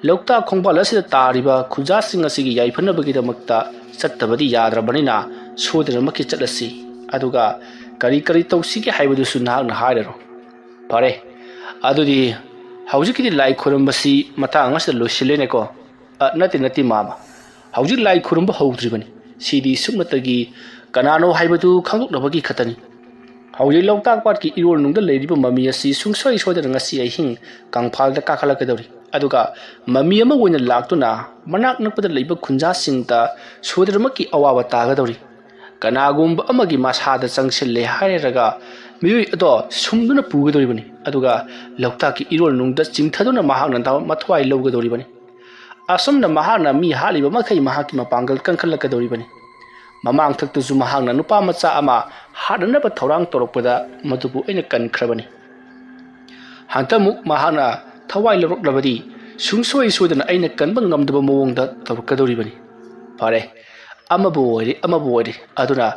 ꯂꯣꯛꯇꯥꯛ ꯈꯣꯡꯕꯥꯜ ꯑꯁꯤꯗ ꯇꯥꯔꯤꯕ ꯈꯨꯟꯖꯥꯁꯤꯡ ꯑꯁꯤꯒꯤ ꯌꯥꯏꯐꯅꯕꯒꯤꯗꯃꯛꯇ ꯆꯠꯇꯕꯗꯤ ꯌꯥꯗ꯭ꯔꯕꯅꯤꯅ ꯁꯣꯏꯗꯅꯃꯛꯀꯤ ꯆꯠꯂꯁꯤ꯫ ꯑꯗꯨꯒ ꯀꯔꯤ ꯀꯔꯤ ꯇꯧꯁꯤꯒꯦ ꯍꯥꯏꯕꯗꯨꯁꯨ ꯅꯍꯥꯛꯅ ꯍꯥꯏꯔꯔꯣ꯫ ꯐꯔꯦ, ꯑꯗꯨꯗꯤ ꯍꯧꯖꯤꯛꯀꯤꯗꯤ ꯂꯥꯏ ꯈꯨꯔꯨꯝꯕꯁꯤ ꯃꯇꯥꯡ ꯑꯁꯤꯗ ꯂꯣꯏꯁꯤꯜꯂꯦꯅꯦꯀꯣ꯫" "ꯑ, ꯅꯠꯇꯦ, ꯅꯠꯇꯦ, ꯃꯥꯃ꯫ ꯍꯧꯖꯤꯛ ꯂꯥꯏ ꯈꯨꯔꯨꯝꯕ ꯍꯧꯗ꯭ꯔꯤꯕꯅꯤ꯫ ꯁꯤꯗꯤ ꯁꯨꯞꯅꯇꯒꯤ ꯀꯅꯥꯅꯣ ꯍꯥꯏꯕꯗꯨ ꯈꯪꯗꯣꯛꯅꯕꯒꯤ ꯈꯛꯇꯅꯤ꯫ ꯍꯧꯖꯤꯛ ꯂꯣꯛꯇꯥꯛ ꯄꯥꯠꯀꯤ ꯏꯔꯣꯜ ꯅꯨꯡꯗ ꯂꯩꯔꯤꯕ ꯃꯃꯤ ꯑꯁꯤ ꯁꯨꯡꯁꯣꯏ ꯁꯣꯏꯗꯅ ꯉꯁꯤ ꯑꯍꯤꯡ ꯀꯪꯐꯥꯜꯗ ꯀꯥꯈꯠꯂꯛꯀꯗꯧꯔꯤ꯫ ꯑꯗꯨꯒ ꯃꯃꯤ ꯑꯃ ꯑꯣꯏꯅ ꯂꯥꯛꯇꯨꯅ ꯃꯅꯥꯛ ꯅꯛꯄꯗ ꯂꯩꯕ ꯈꯨꯟꯖꯥꯁꯤꯡꯗ ꯁꯣꯏꯗꯅꯃꯛꯀꯤ ꯑꯋꯥꯕ ꯇꯥꯒꯗꯧꯔꯤ꯫ ꯀꯅꯥꯒꯨꯝꯕ ꯑꯃꯒꯤ ꯃꯁꯥꯗ ꯆꯪꯁꯤꯜꯂꯦ ꯍꯥꯏꯔꯒ ꯃꯤꯑꯣꯏ ꯑꯗꯣ ꯁꯨꯝꯗꯨꯅ ꯄꯨꯒꯗꯧꯔꯤꯕꯅꯤ꯫ ꯑꯗꯨꯒ ꯂꯣꯛꯇꯥꯛꯀꯤ ꯏꯔꯣꯜ ꯅꯨꯡꯗ ꯆꯤꯡꯊꯗꯨꯅ ꯃꯍꯥꯛꯅ ꯊꯋꯥꯏ-, ꯃꯊ꯭ꯋꯥꯏ ꯂꯧꯒꯗꯧꯔꯤꯕꯅꯤ꯫ ꯑꯁꯨꯝꯅ ꯃꯍꯥꯛꯅ ꯃꯤ ꯍꯥꯠꯂꯤꯕ ꯃꯈꯩ ꯃꯍꯥꯛꯀꯤ ꯃꯄꯥꯡꯒꯜ ꯀꯟꯈꯠꯂꯛꯀꯗꯧꯔꯤꯕꯅꯤ꯫ ꯃꯃꯥꯡꯊꯛꯇꯁꯨ ꯃꯍꯥꯛꯅ ꯅꯨꯄꯥ ꯃꯆꯥ ꯑꯃ ꯍꯥꯠꯅꯅꯕ ꯊꯧꯔꯥꯡ ꯇꯧꯔꯛꯄꯗ ꯃꯗꯨꯕꯨ ꯑꯩꯅ ꯀꯟꯈ꯭ꯔꯕꯅꯤ꯫ ꯍꯟꯗꯛꯃꯨꯛ ꯃꯍꯥꯛꯅ ꯊꯋꯥꯏ ꯂꯧꯔꯛꯂꯕꯗꯤ ꯁꯨꯡꯁꯣꯏ ꯁꯣꯏꯗꯅ ꯑꯩꯅ ꯀꯟꯕ ꯉꯝꯗꯕ ꯃꯑꯣꯡꯗ ꯇꯧꯔꯛꯀꯗꯧꯔꯤꯕꯅꯤ꯫ ꯐꯔꯦ, ꯑꯃꯕꯨ ꯑꯣꯏꯔꯦ, ꯑꯃꯕꯨ ꯑꯣꯏꯔꯦ, ꯑꯗꯨꯅ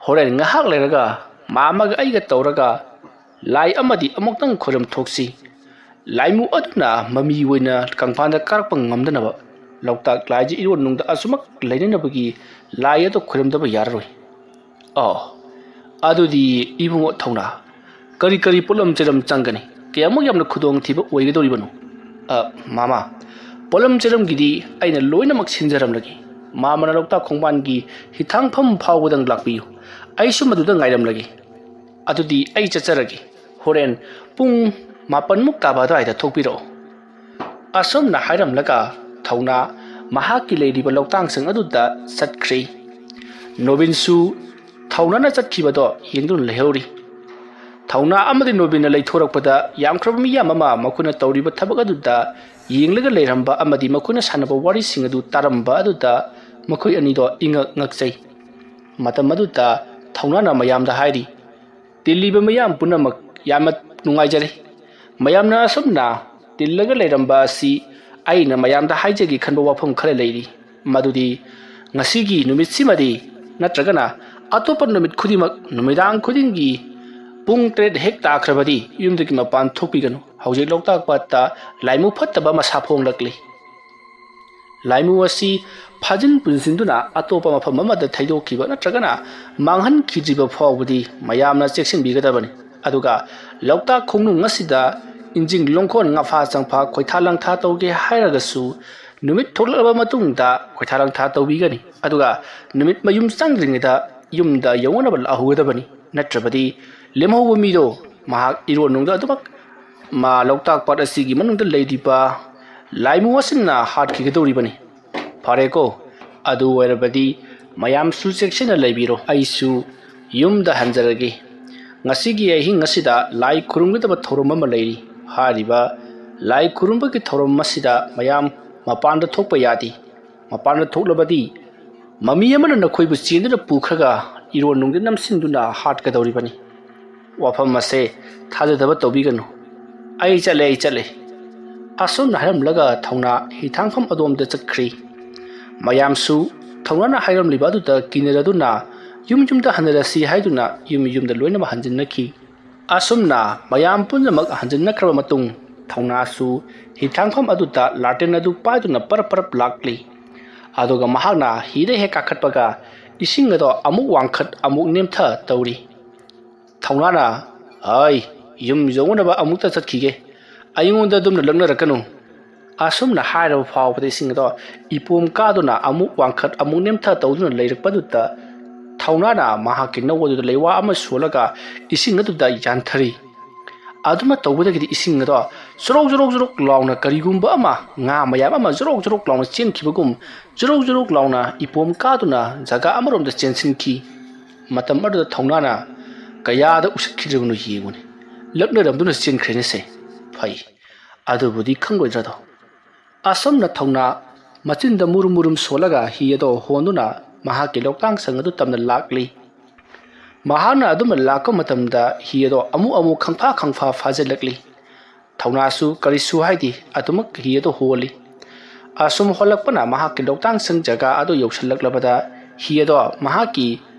ꯍꯣꯔꯦꯟ ꯉꯥꯏꯍꯥꯛ ꯂꯩꯔꯒ ꯃꯥꯃꯒ ꯑꯩꯒ ꯇꯧꯔꯒ ꯂꯥꯏ ꯑꯃꯗꯤ ꯑꯃꯨꯛꯇꯪ ꯈꯣꯏꯔꯝ ꯊꯣꯛꯁꯤ꯫ ꯂꯥꯏꯃꯨ ꯑꯗꯨꯅ ꯃꯃꯤ ꯑꯣꯏꯅ ꯀꯪꯐꯥꯟꯗ ꯀꯥꯔꯛꯄ ꯉꯝꯗꯅꯕ ꯂꯣꯛꯇꯥꯛ ꯂꯥꯏꯁꯦ ꯏꯔꯣꯟꯅꯨꯡꯗ ꯑꯁꯨꯃꯛ ꯂꯩꯅꯅꯕꯒꯤ ꯂꯥꯏ ꯑꯗꯨ ꯈꯣꯏꯔꯝꯗꯕ ꯌꯥꯔꯔꯣꯏ꯫ ꯑꯣ, ꯑꯗꯨꯗꯤ ꯏꯕꯨꯡꯉꯣ ꯊꯧꯅꯥ, ꯀꯔꯤ ꯀꯔꯤ ꯄꯣꯠꯂꯝ ꯆꯩꯔꯝ ꯆꯪꯒꯅꯤ? ꯀꯌꯥꯃꯨꯛ ꯌꯥꯝꯅ ꯈꯨꯗꯣꯡꯊꯤꯕ ꯑꯣꯏꯒꯗꯧꯔꯤꯕꯅꯣ? ꯑ, ꯃꯥꯃꯥ, ꯄꯣꯠꯂꯝ ꯆꯩꯔꯝꯒꯤꯗꯤ ꯑꯩꯅ ꯂꯣꯏꯅꯃꯛ ꯁꯤꯟꯖꯔꯝꯂꯒꯦ꯫ ꯃꯥꯃꯅ ꯂꯣꯛꯇꯥꯛ ꯈꯣꯡꯕꯥꯟꯒꯤ ꯍꯤꯊꯥꯡꯐꯝ ꯐꯥꯎꯕꯗꯪ ꯂꯥꯛꯄꯤꯌꯨ꯫ ꯑꯩꯁꯨ ꯃꯗꯨꯗ ꯉꯥꯏꯔꯝꯂꯒꯦ꯫ ꯑꯗꯨꯗꯤ ꯑꯩ ꯆꯠꯆꯔꯒꯦ꯫ ꯍꯣꯔꯦꯟ ꯄꯨꯡ ꯃꯥꯄꯟꯃꯨꯛ ꯇꯥꯕ ꯑꯗꯨꯋꯥꯏꯗ ꯊꯣꯛꯄꯤꯔꯛꯑꯣ꯫ ꯑꯁꯨꯝꯅ ꯍꯥꯏꯔꯝꯂꯒ ꯊꯧꯅꯥ ꯃꯍꯥꯛꯀꯤ ꯂꯩꯔꯤꯕ ꯂꯧꯇꯥꯡꯁꯪ ꯑꯗꯨꯗ ꯆꯠꯈ꯭ꯔꯦ꯫ ꯅꯣꯕꯤꯟꯁꯨ ꯊꯧꯅꯥꯅ ꯆꯠꯈꯤꯕꯗꯣ ꯌꯦꯡꯗꯨꯅ ꯂꯩꯍꯧꯔꯤ꯫ ꯊꯧꯅꯥ ꯑꯃꯗꯤ ꯅꯣꯕꯤꯟꯅ ꯂꯩꯊꯣꯔꯛꯄꯗ ꯌꯥꯝꯈ꯭ꯔꯕ ꯃꯤꯌꯥꯝ ꯑꯃ ꯃꯈꯣꯏꯅ ꯇꯧꯔꯤꯕ ꯊꯕꯛ ꯑꯗꯨꯗ ꯌꯦꯡꯂꯒ ꯂꯩꯔꯝꯕ ꯑꯃꯗꯤ ꯃꯈꯣꯏꯅ ꯁꯥꯟꯅꯕ ꯋꯥꯔꯤꯁꯤꯡ ꯑꯗꯨ ꯇꯥꯔꯝꯕ ꯑꯗꯨꯗ ꯃꯈꯣꯏ ꯑꯅꯤꯗꯣ ꯏꯉꯛ ꯉꯛꯆꯩ꯫ ꯃꯇꯝ ꯑꯗꯨꯗ ꯊꯧꯅꯥꯅ ꯃꯌꯥꯝꯗ ꯍꯥꯏꯔꯤ, "ꯇꯤꯜꯂꯤꯕ ꯃꯤꯌꯥꯝ ꯄꯨꯝꯅꯃꯛ ꯌꯥꯝꯅ ꯅꯨꯡꯉꯥꯏꯖꯔꯦ꯫ ꯃꯌꯥꯝꯅ ꯑꯁꯨꯝꯅ ꯇꯤꯜꯂꯒ ꯂꯩꯔꯝꯕ ꯑꯁꯤ ꯑꯩꯅ ꯃꯌꯥꯝꯗ ꯍꯥꯏꯖꯒꯦ ꯈꯟꯕ ꯋꯥꯐꯝ ꯈꯔ ꯂꯩꯔꯤ꯫ ꯃꯗꯨꯗꯤ ꯉꯁꯤꯒꯤ ꯅꯨꯃꯤꯠꯁꯤꯃꯗꯤ ꯅꯠꯇ꯭ꯔꯒꯅ ꯑꯇꯣꯞꯄ ꯅꯨꯃꯤꯠ ꯈꯨꯗꯤꯡꯃꯛ ꯅꯨꯃꯤꯗꯥꯡ ꯈꯨꯗꯤꯡꯒꯤ ꯄꯨꯡ ꯇꯔꯦꯠ ꯍꯦꯛ ꯇꯥꯈ꯭ꯔꯕꯗꯤ ꯌꯨꯝꯗꯒꯤ ꯃꯄꯥꯟ ꯊꯣꯛꯄꯤꯒꯅꯨ꯫ ꯍꯧꯖꯤꯛ ꯂꯣꯛꯇꯥꯛ ꯄꯥꯠꯇ ꯂꯥꯏꯃꯨ ꯐꯠꯇꯕ ꯃꯁꯥ ꯐꯣꯡꯂꯛꯂꯤ꯫ ꯂꯥꯏꯃꯨ ꯑꯁꯤ ꯐꯥꯖꯤꯟ ꯄꯨꯟꯁꯤꯟꯗꯨꯅ ꯑꯇꯣꯞꯄ ꯃꯐꯝ ꯑꯃꯗ ꯊꯩꯗꯣꯛꯈꯤꯕ ꯅꯠꯇ꯭ꯔꯒꯅ ꯃꯥꯡꯍꯟꯈꯤꯗ꯭ꯔꯤꯕ ꯐꯥꯎꯕꯗꯤ ꯃꯌꯥꯝꯅ ꯆꯦꯛꯁꯤꯟꯕꯤꯒꯗꯕꯅꯤ꯫ ꯑꯗꯨꯒ ꯂꯣꯛꯇꯥꯛ ꯈꯣꯡꯅꯨꯡ ꯑꯁꯤꯗ ꯏꯟꯖꯤꯡ ꯂꯣꯡꯈꯣꯟ, ꯉꯥꯐꯥ ꯆꯪꯐꯥ, ꯈꯣꯏꯊꯥ ꯂꯪꯊꯥ ꯇꯧꯒꯦ ꯍꯥꯏꯔꯒꯁꯨ ꯅꯨꯃꯤꯠ ꯊꯣꯛꯂꯛꯂꯕ ꯃꯇꯨꯡꯗ ꯈꯣꯏꯊꯥ ꯂꯪꯊꯥ ꯇꯧꯕꯤꯒꯅꯤ꯫ ꯑꯗꯨꯒ ꯅꯨꯃꯤꯠ ꯃꯌꯨꯝ ꯆꯪꯗ꯭ꯔꯤꯉꯩꯗ ꯌꯨꯝꯗ ꯌꯧꯅꯅꯕ ꯂꯥꯛꯍꯧꯒꯗꯕꯅꯤ꯫ ꯅꯠꯇ꯭ꯔꯕꯗꯤ ꯂꯦꯝꯍꯧꯕ ꯃꯤꯗꯣ ꯃꯍꯥꯛ ꯏꯔꯣꯟꯅꯨꯡꯗ ꯑꯗꯨꯃꯛ ꯃꯥ ꯂꯣꯛꯇꯥꯛ ꯄꯥꯠ ꯑꯁꯤꯒꯤ ꯃꯅꯨꯡꯗ ꯂꯩꯔꯤꯕ ꯂꯥꯏꯃꯨ ꯑꯁꯤꯅ ꯍꯥꯠꯈꯤꯒꯗꯧꯔꯤꯕꯅꯤ꯫ ꯐꯔꯦꯀꯣ, ꯑꯗꯨ ꯑꯣꯏꯔꯕꯗꯤ ꯃꯌꯥꯝꯁꯨ ꯆꯦꯛꯁꯤꯟꯅ ꯂꯩꯕꯤꯔꯣ, ꯑꯩꯁꯨ ꯌꯨꯝꯗ ꯍꯟꯖꯔꯒꯦ꯫ ꯉꯁꯤꯒꯤ ꯑꯍꯤꯡ ꯑꯁꯤꯗ ꯂꯥꯏ ꯈꯨꯔꯨꯝꯒꯗꯕ ꯊꯧꯔꯝ ꯑꯃ ꯂꯩꯔꯤ꯫ ꯍꯥꯏꯔꯤꯕ ꯂꯥꯏ ꯈꯨꯔꯨꯝꯕꯒꯤ ꯊꯧꯔꯝ ꯑꯁꯤꯗ ꯃꯌꯥꯝ ꯃꯄꯥꯟꯗ ꯊꯣꯛꯄ ꯌꯥꯗꯦ꯫ ꯃꯄꯥꯟꯗ ꯊꯣꯛꯂꯕꯗꯤ "ꯃꯃꯤ ꯑꯃꯅ ꯅꯈꯣꯏꯕꯨ ꯆꯦꯟꯗꯨꯅ ꯄꯨꯈ꯭ꯔꯒ ꯏꯔꯣꯟ ꯅꯨꯡꯗ ꯅꯝꯁꯤꯟꯗꯨꯅ ꯍꯥꯠꯀꯗꯧꯔꯤꯕꯅꯤ꯫ ꯋꯥꯐꯝ ꯑꯁꯦ ꯊꯥꯖꯗꯕ ꯇꯧꯕꯤꯒꯅꯨ꯫ ꯑꯩ ꯆꯠꯂꯦ, ꯑꯩ ꯆꯠꯂꯦ꯫" ꯑꯁꯨꯝꯅ ꯍꯥꯏꯔꯝꯂꯒ ꯊꯧꯅꯥ ꯍꯤꯊꯥꯡꯐꯝ ꯑꯗꯣꯝꯗ ꯆꯠꯈ꯭ꯔꯤ꯫ ꯃꯌꯥꯝꯁꯨ ꯊꯧꯅꯥꯅ ꯍꯥꯏꯔꯝꯂꯤꯕ ꯑꯗꯨꯗ ꯀꯤꯅꯔꯗꯨꯅ ꯌꯨꯝ ꯌꯨꯝꯗ ꯍꯟꯅꯔꯁꯤ ꯍꯥꯏꯗꯨꯅ ꯌꯨꯝ ꯌꯨꯝꯗ ꯂꯣꯏꯅꯃꯛ ꯍꯟꯖꯤꯟꯅꯈꯤ꯫ ꯑꯁꯨꯝꯅ ꯃꯌꯥꯝ ꯄꯨꯝꯅꯃꯛ ꯍꯟꯖꯤꯟꯅꯈ꯭ꯔꯕ ꯃꯇꯨꯡ, ꯊꯧꯅꯥꯁꯨ ꯍꯤꯊꯥꯡꯐꯝ ꯑꯗꯨꯗ ꯂꯥꯇꯦꯟ ꯑꯗꯨ ꯄꯥꯏꯗꯨꯅ ꯄꯔꯞ ꯄꯔꯞ ꯂꯥꯛꯂꯤ꯫ ꯑꯗꯨꯒ ꯃꯍꯥꯛꯅ ꯍꯤꯗ ꯍꯦꯛ ꯀꯥꯈꯠꯄꯒ ꯏꯁꯤꯡ ꯑꯗꯣ ꯑꯃꯨꯛ ꯋꯥꯡꯈꯠ ꯑꯃꯨꯛ ꯅꯦꯝꯊ ꯇꯧꯔꯤ꯫ ꯊꯧꯅꯥꯅ, "ꯑꯩ ꯌꯨꯝ ꯌꯧꯅꯕ ꯑꯃꯨꯛꯇ ꯆꯠꯈꯤꯒꯦ꯫ ꯑꯩꯉꯣꯟꯗ ꯑꯗꯨꯝꯅ ꯂꯛꯅꯔꯛꯀꯅꯨ꯫" ꯑꯁꯨꯝꯅ ꯍꯥꯏꯔꯕ ꯐꯥꯎꯕꯗ ꯏꯁꯤꯡ ꯑꯗꯣ ꯏꯄꯣꯝ ꯀꯥꯗꯨꯅ ꯑꯃꯨꯛ ꯋꯥꯡꯈꯠ ꯑꯃꯨꯛ ꯅꯦꯝꯊ ꯇꯧꯗꯨꯅ ꯂꯩꯔꯛꯄꯗꯨꯗ, ꯊꯧꯅꯥꯅ ꯃꯍꯥꯛꯀꯤ ꯅꯧ ꯑꯗꯨꯗ ꯂꯩꯋꯥ ꯑꯃ ꯁꯣꯜꯂꯒ ꯏꯁꯤꯡ ꯑꯗꯨꯗ ꯌꯥꯟꯊꯔꯤ꯫ ꯑꯗꯨꯃ ꯇꯧꯕꯗꯒꯤꯗꯤ ꯏꯁꯤꯡ ꯑꯗꯣ ꯆꯨꯔꯧ ꯆꯨꯔꯧ ꯆꯨꯔꯧ ꯂꯥꯎꯅ, ꯀꯔꯤꯒꯨꯝꯕ ꯑꯃ, ꯉꯥ ꯃꯌꯥꯝ ꯑꯃ ꯆꯨꯔꯧ ꯆꯨꯔꯧ ꯂꯥꯎꯅ ꯆꯦꯟꯈꯤꯕꯒꯨꯝ, ꯆꯨꯔꯧ ꯆꯨꯔꯧ ꯂꯥꯎꯅ ꯏꯄꯣꯝ ꯀꯥꯗꯨꯅ ꯖꯒꯥ ꯑꯃꯔꯣꯝꯗ ꯆꯦꯟꯁꯤꯟꯈꯤ꯫ ꯃꯇꯝ ꯑꯗꯨꯗ ꯊꯧꯅꯥꯅ ꯀꯌꯥꯗ ꯎꯁꯤꯠꯈꯤꯗ꯭ꯔꯕꯅꯣ ꯌꯦꯡꯉꯨꯅꯦ꯫ ꯂꯛꯅꯔꯝꯗꯨꯅ ꯆꯦꯟꯈ꯭ꯔꯦꯅꯦꯁꯦ꯫ ꯐꯩ, ꯑꯗꯨꯕꯨꯗꯤ ꯈꯪꯂꯣꯏꯗ꯭ꯔꯗꯣ꯫ ꯑꯁꯨꯝꯅ ꯊꯧꯅꯥ ꯃꯆꯤꯟꯗ ꯃꯨꯔꯨꯝ ꯃꯨꯔꯨꯝ ꯁꯣꯜꯂꯒ ꯍꯤ ꯑꯗꯣ ꯍꯣꯟꯗꯨꯅ ꯃꯍꯥꯛꯀꯤ ꯂꯣꯛꯇꯥꯡ ꯁꯪ ꯑꯗꯨ ꯇꯝꯅ ꯂꯥꯛꯂꯤ꯫ ꯃꯍꯥꯛꯅ ꯑꯗꯨꯃ ꯂꯥꯛꯄ ꯃꯇꯝꯗ ꯍꯤ ꯑꯗꯣ ꯑꯃꯨꯛ ꯑꯃꯨꯛ ꯈꯪꯐꯥ ꯈꯪꯐꯥ ꯐꯥꯖꯤꯜꯂꯛꯂꯤ꯫ ꯊꯧꯅꯥꯁꯨ ꯀꯔꯤꯁꯨ ꯍꯥꯏꯗꯦ, ꯑꯗꯨꯃꯛ ꯍꯤ ꯑꯗꯨ ꯍꯣꯜꯂꯤ꯫ ꯑꯁꯨꯝ ꯍꯣꯜꯂꯛꯄꯅ ꯃꯍꯥꯛꯀꯤ ꯂꯣꯛꯇꯥꯡ ꯁꯪ ꯖꯒꯥ ꯑꯗꯨ ꯌꯧꯁꯤꯜꯂꯛꯂꯕꯗ ꯍꯤ ꯑꯗꯣ ꯃꯍꯥꯛꯀꯤ